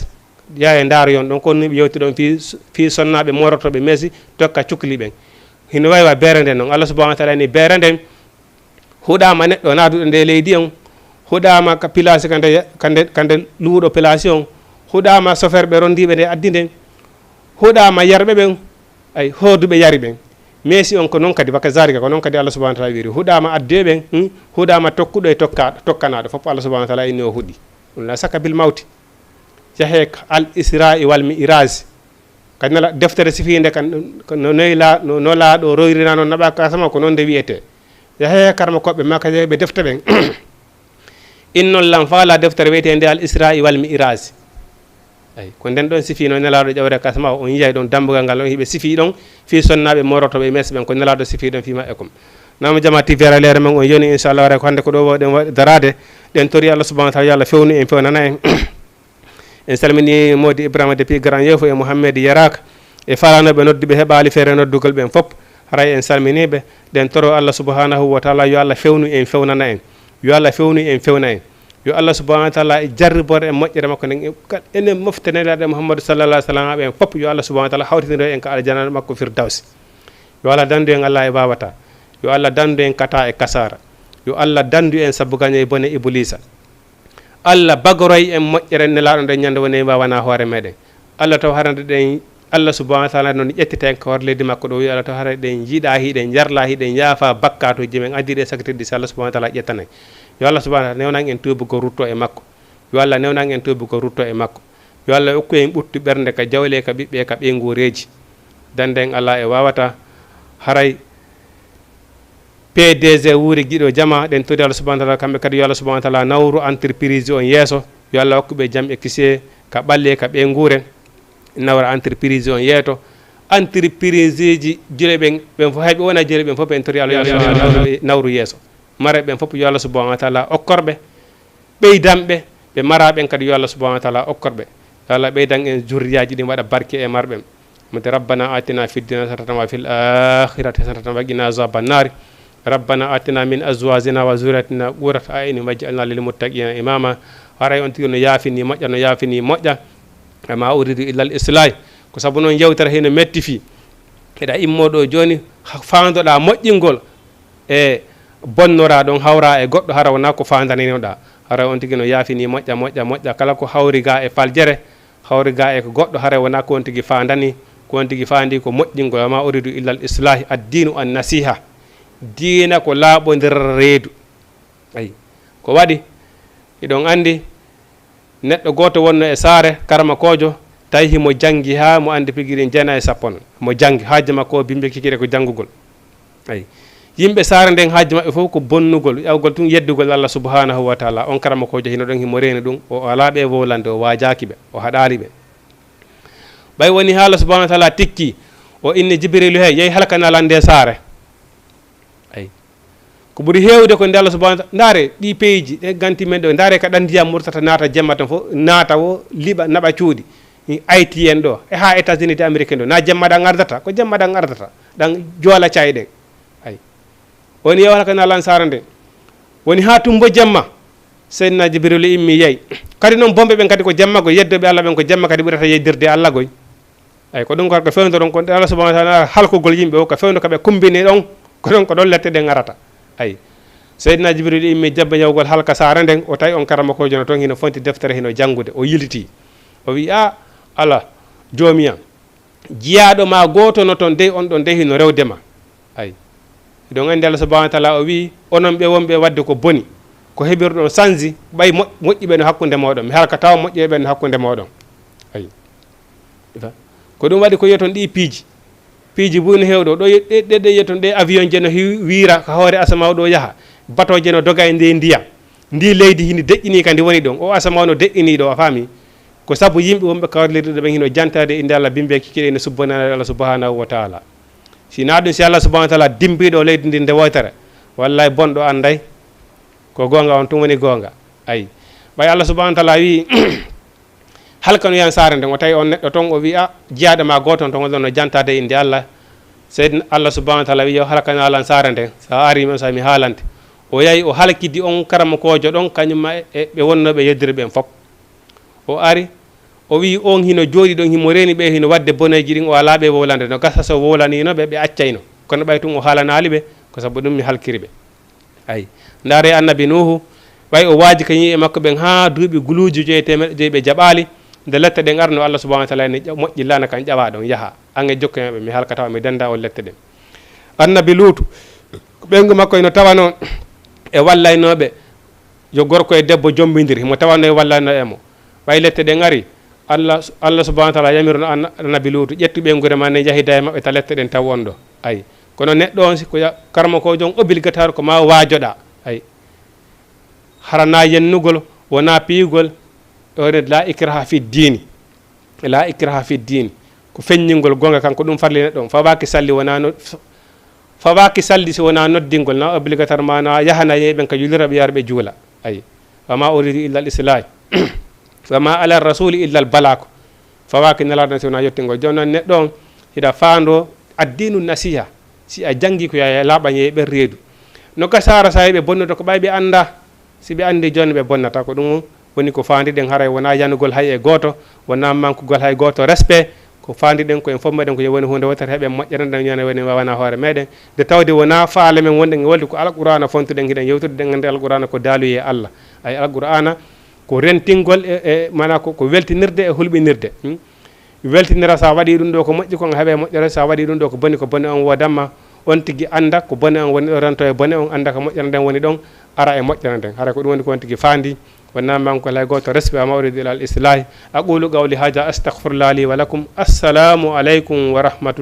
Yahee ndaaro yon ɗon, kono ni ɓe yewti ɗon fii, fii sonnaaɓe moorotooɓe meesi, tokka cukli ɓen. Hino wayi wa beere nden non. Allah subhanahu wa taala ni beere nden, huɗaama neɗɗo naaduɗo nde leydi on, huɗaama ka pilaasi ka nde, ka nde, ka nde luuɗo pilaasi on, huɗaama soferɓe rondiiɓe nde addi nden, huɗaama yarɓe ɓen, ay, hooduɓe yari ɓen. Meesi on ko non kadi, wa kazalika, ko non kadi Allah subhanahu wa taala wiiri. Huɗaama adduɓe ɓen, hmm, huɗaama tokkuɗo e tokka-, tokkanaaɗo. Fof Allah subhanahu wa taala inni o huɗi. Ɗum la sakka bil mawti. Yahee al Isra'i wal Mi'raj. Kadi nala deftere sifiinde kan, no, no, no, no laaɗo royrina noon naɓa ka sama ko noon nde wiyetee. Yahee karma koɓe makka yeeɓe defte ɓen. Innon lan faala deftere wiyeteende al Isra'i wal Mi'raj. Eyi, ko nden ɗon sifi no Nelaaɗo ƴawre ka sama, on yiyay ɗon dambugal ngal on hiɓe sifi ɗon fii sonnaaɓe moorotooɓe e meeso ɓen, ko Nelaaɗo sifi ɗon fii maɓɓe kon. Naama jama T V ara leere men on yoni, inchallah, waray ko hannde ko ɗo waɗen waɗ-, daraade, ɗen tori Allah subhanahu wa taala, yo Allah fewnu en, fewnana en. En salmini Modi Ibrahima depuis Grand Yoff e Mohamed Yarak e falanooɓe nodduɓe heɓaali feere noddugol ɓen fof. Haray en salminiiɓe, ɗen toro Allah subhanahu wa taala, yo Allah fewnu en, fewnana en. Yo Allah fewnu en, fewna en. Yo Allah subhanahu wa taala e jarribore e moƴƴere makko nden, e ka-, enen mofte Nelaaɗo Muhammadu sallallahu alaihi wasallam ɓen fof, yo Allah subhanahu wa taala hawtindiro en ka aljanna makko Firdawsi. Yo Allah dandu en Allah e wawata. Yo Allah dandu en kata e kasara. Yo Allah dandu en sabu gaño e bone Iblisa. Allah bagoroy en moƴƴere Nelaaɗo nden ñande woni en wawana hoore meɗen. Allah taw harande ɗen, Allah subhanahu wa taala non ƴettita en ka hoore leydi makko ɗo, wi Allah taw haray ɗen yiɗa hiɗen yarla hiɗen yaafa bakkatuji men addi ɗe sakkitirɗi, si Allah subhanahu wa taala ƴettanay. Yo Allah subhanahu wa taala newnan en tuubugol rutto e makko. Yo Allah newnan en tuubugol rutto e makko. Yo Allah okku en ɓuttu ɓernde ka jawle, ka ɓiɓɓe, ka ɓeynguureeji. Dande en alaa e waawata. Haray P D G Wuuri Giɗo Jama, ɗen tori Allah subhanahu wa taala, kamɓe kadi yo Allah subhanahu wa taala nawru entreprise on yeeso. Yo Allah hokku ɓe jam e kisiyee ka ɓalli e ka ɓeynguure. Nawra entreprise on yeeto. Entreprise ji jule ɓen, ɓen fof, hay ɓe wona jule ɓen fof, ɓen tori Allah yo Allah subhanahu wa taala nawru, nawru yeeso. Mare ɓen fof yo Allah subhanahu wa taala okkorɓe. Ɓeydanɓe, ɓe mara ɓen kadi yo Allah subhanahu wa taala okkorɓe. Yo Allah ɓeydan en zurriyaji ɗin waɗa barke e marɓe. Mode rabbana atina fid dunya hasanatan wa fil akhirati hasanatan wa qina azaban nari. Rabbana atina min azwajina wa zurriyatina qurrata a'yunin waj'alna lil muttaqina imama. Haray on tigi no yaafini moƴƴa, no yaafini moƴƴa. Wa ma uridu illa al islahi. Ko sabu non yewtere hino metti fii. Eɗa immo ɗo joni, ha-, faandoɗa moƴƴingol. E bonnora ɗon hawra e goɗɗo hara wona ko faandaninoɗa. Hara on tigi no yaafini moƴƴa, moƴƴa, moƴƴa. Kala ko hawri ga e faljere, hawri ga e ko goɗɗo hara wona ko on tigi faandani, ko on tigi faandi ko moƴƴingol. Wa ma uridu illa al islahi, ad dinu an nasiha. Diina ko laaɓondiral reedu. Ayi. Ko waɗi, hiɗon andi, neɗɗo gooto wonno e saare, karamokoojo, tawi himo janngi haa mo anndi pigirin jeenayi e sappo. Mo janngi, haaji makko o bimbi kikiɗe ko janngugol. Ayi. Yimɓe saare nden haaji maɓɓe fof ko bonnugol, ƴawgol tun yeddugol Allah subhanahu wa taala. On karamokoojo hino ɗon himo reeni ɗum, o alaa ɓe wowlande, o waajaaki ɓe, o haɗaali ɓe. Ɓay woni haa Allah subhanahu wa taala tikki, o inni Jibrilu, "Hey, yehi halkanaa lan nde saare." Ayi. Ko ɓuri heewde ko nde Allah subhanahu wa taala, ndaare ɗi peeji, ɗe ganti men ɗo, ndaare ka ɗan ndiyam murtata naata jemma tan fof, naata o liɓa, naɓa cuuɗi. Haïti en ɗo, e haa États-Unis d'Amérique en ɗo, na jemma ɗan ardata, ko jemma ɗan ardata, ɗan joola cay ɗen. Ayi. Woni yehi halkanaa lan saare nden. Woni haa tumbo jemma, Seydina Jibril immi yehi. Kadi non bomɓe ɓen kadi ko jemma, ko yedduɓe Allah ɓen ko jemma kadi ɓurata yeddirde Allah goy. Ayi, ko ɗum ko, ko fewndo ɗon, ko Allah subhanahu wa taala halkugol yimɓe o, ko fewndo ko ɓe kumbini ɗon, ko ɗon, ko ɗon lette ɗen arata. Ayi. Seydina Jibril immi jabba yahugol halka saare nden, o tawi on karamokoojo no ton hino fonti deftere, hino janngude, o yiliti. O wi, "A, Allah, joomi am, jiyaaɗo ma gooto no ton dey, on ɗon dey hino rewde ma." Ayi. Hiɗon anndi Allah subhanahu wa taala o wi, "Onon ɓe wonɓe waɗde ko boni, ko heɓirɗon sanzi, ɓay mo-, moƴƴuɓe no hakkunde mooɗon, mi halka tawa moƴƴuɓe ɓen no hakkunde mooɗon." Ayi. Ko ɗum waɗi ko yi'oton ɗi piiji. Piiji buy no heewi ɗo. Ɗo ye-, ɗe, ɗe, ɗe yi'oton ɗe avion je no hi-, wiira ka hoore asamaa ɗo yaha. Bato je no doga e nder ndiyam. Ndi leydi hini deƴƴini ka ndi woni ɗon. O asamaa no deƴƴini ɗo, a faami? Ko sabu yimɓe wonɓe kawrelirɗe ɓen hino jantaade e innde Allah, bimbe kikiɗe ene subbanaade Allah subhanahu wa taala. Si na ɗum, si Allah subhanahu wa taala dimbiɗo leydi ndi nde woytere, wallahi bonɗo anday ko goonga, on tun woni goonga. Ayi. Ɓay Allah subhanahu wa taala wi, halkanoyan saare nden. O tawi on neɗɗo ton, o wi, "A, jiyaaɗo ma gooto on ton, on ɗon no jantaade e innde Allah." Seydina Allah subhanahu wa taala wi, "Yo halkanaa lan saare nden. Sa ari mi on, sa mi haalante." O yahi, o halkidi on karamokoojo ɗon, kañum ma e ɓe wonnooɓe yeddude ɓen fof. O ari, o wi, "On hino jooɗi ɗon, himo reeni ɓe, hino waɗde boneeji ɗin, o alaa ɓe wowlande. No gasa so wowlaniino ɓe, ɓe accayno. Kono ɓay tun o haalanaali ɓe, ko sabu ɗum mi halkiri ɓe." Ayi. Ndaare annabi Nuuhu, ɓay o waaji ka yimɓe makko ɓen haa duuɓi guluuji joyi teemeɗɗe joyi ɓe jaɓaali, nde lette ɗen arno, Allah subhanahu wa taala ne ƴa-, moƴƴi laana kan ƴawa ɗon, yaha. An e jokke maɓɓe, mi halka tawa mi danda on lette ɗen. Annabi Luutu, ɓeyngu makko ino tawano e wallaynooɓe, yo gorko e debbo jombindir, himo tawano e wallaynooɓe mo. Ɓay lette ɗen ari, Allah, Allah subhanahu wa taala yamirno anna-, annabi Luutu, "Ƴettu ɓeynguure ma nden, yahida e maɓɓe, ta lette ɗen taw on ɗo." Ayi. Kono neɗɗo on, si ko ya-, karamokoojo on obligatoire ko ma waajoɗa. Ayi. Hara na yennugol, wona piyugol, o wi, "La ikraha fi diini." La ikraha fi ddin, ko feññingol goonga kan, ko ɗum farli neɗɗo on. Fawaaki salli wonaa no, fawaaki salli si wonaa noddingol, na obligatoire, maanaa yahana yeeɓen ka juulirde ɓe yara ɓe juula. Ayi. Wa ma uridu illa al islah. Wa ma ala rasuli illa al balaku. Fawaaki Nelaaɗo si wonaa yottingol. Jooni noon neɗɗo on hiɗa faando addinu nasiha. Si a janngi ko yaa laaɓan yeeɓen reedu. No ka saara sa yeeɓe bonnude ko ɓay ɓe annda. Si ɓe anndi jooni ɓe bonnata. Ko ɗum woni ko faandi ɗen, haray wonaa yanugol hay e gooto, wonaa mankugol hay gooto respect. Ko faandi ɗen ko en fof meɗen ko yo woni huunde wootere, heɓen moƴƴere nden, yo woni wawana hoore meɗen. Nde tawde wonaa faale men wonɗen e wolde, ko Alqur'aana fontuɗen, hiɗen yewtude, ɗen anndi Alqur'aana ko daaluye Allah. Ay Alqur'aana ko rentingol e, e, maanaa ko, ko weltinirde e hulɓinirde. Hmm? Weltinira sa waɗi ɗum ɗo ko moƴƴi kon, a heɓe moƴƴere, sa waɗi ɗum ɗo ko boni, ko bone on woodamma. On tigi annda ko bone on woni ɗo, rento e bone on, annda ko moƴƴere nden woni ɗon, ara e moƴƴere nden. Hara ko ɗum woni ko on tigi faandi. Wonaa mankugol hay gooto, respect, wa ma uridu illa al islahi. Aqulu qawli hadha, astaghfirullah li wa lakum. Assalamu aleykum wa rahmatullah.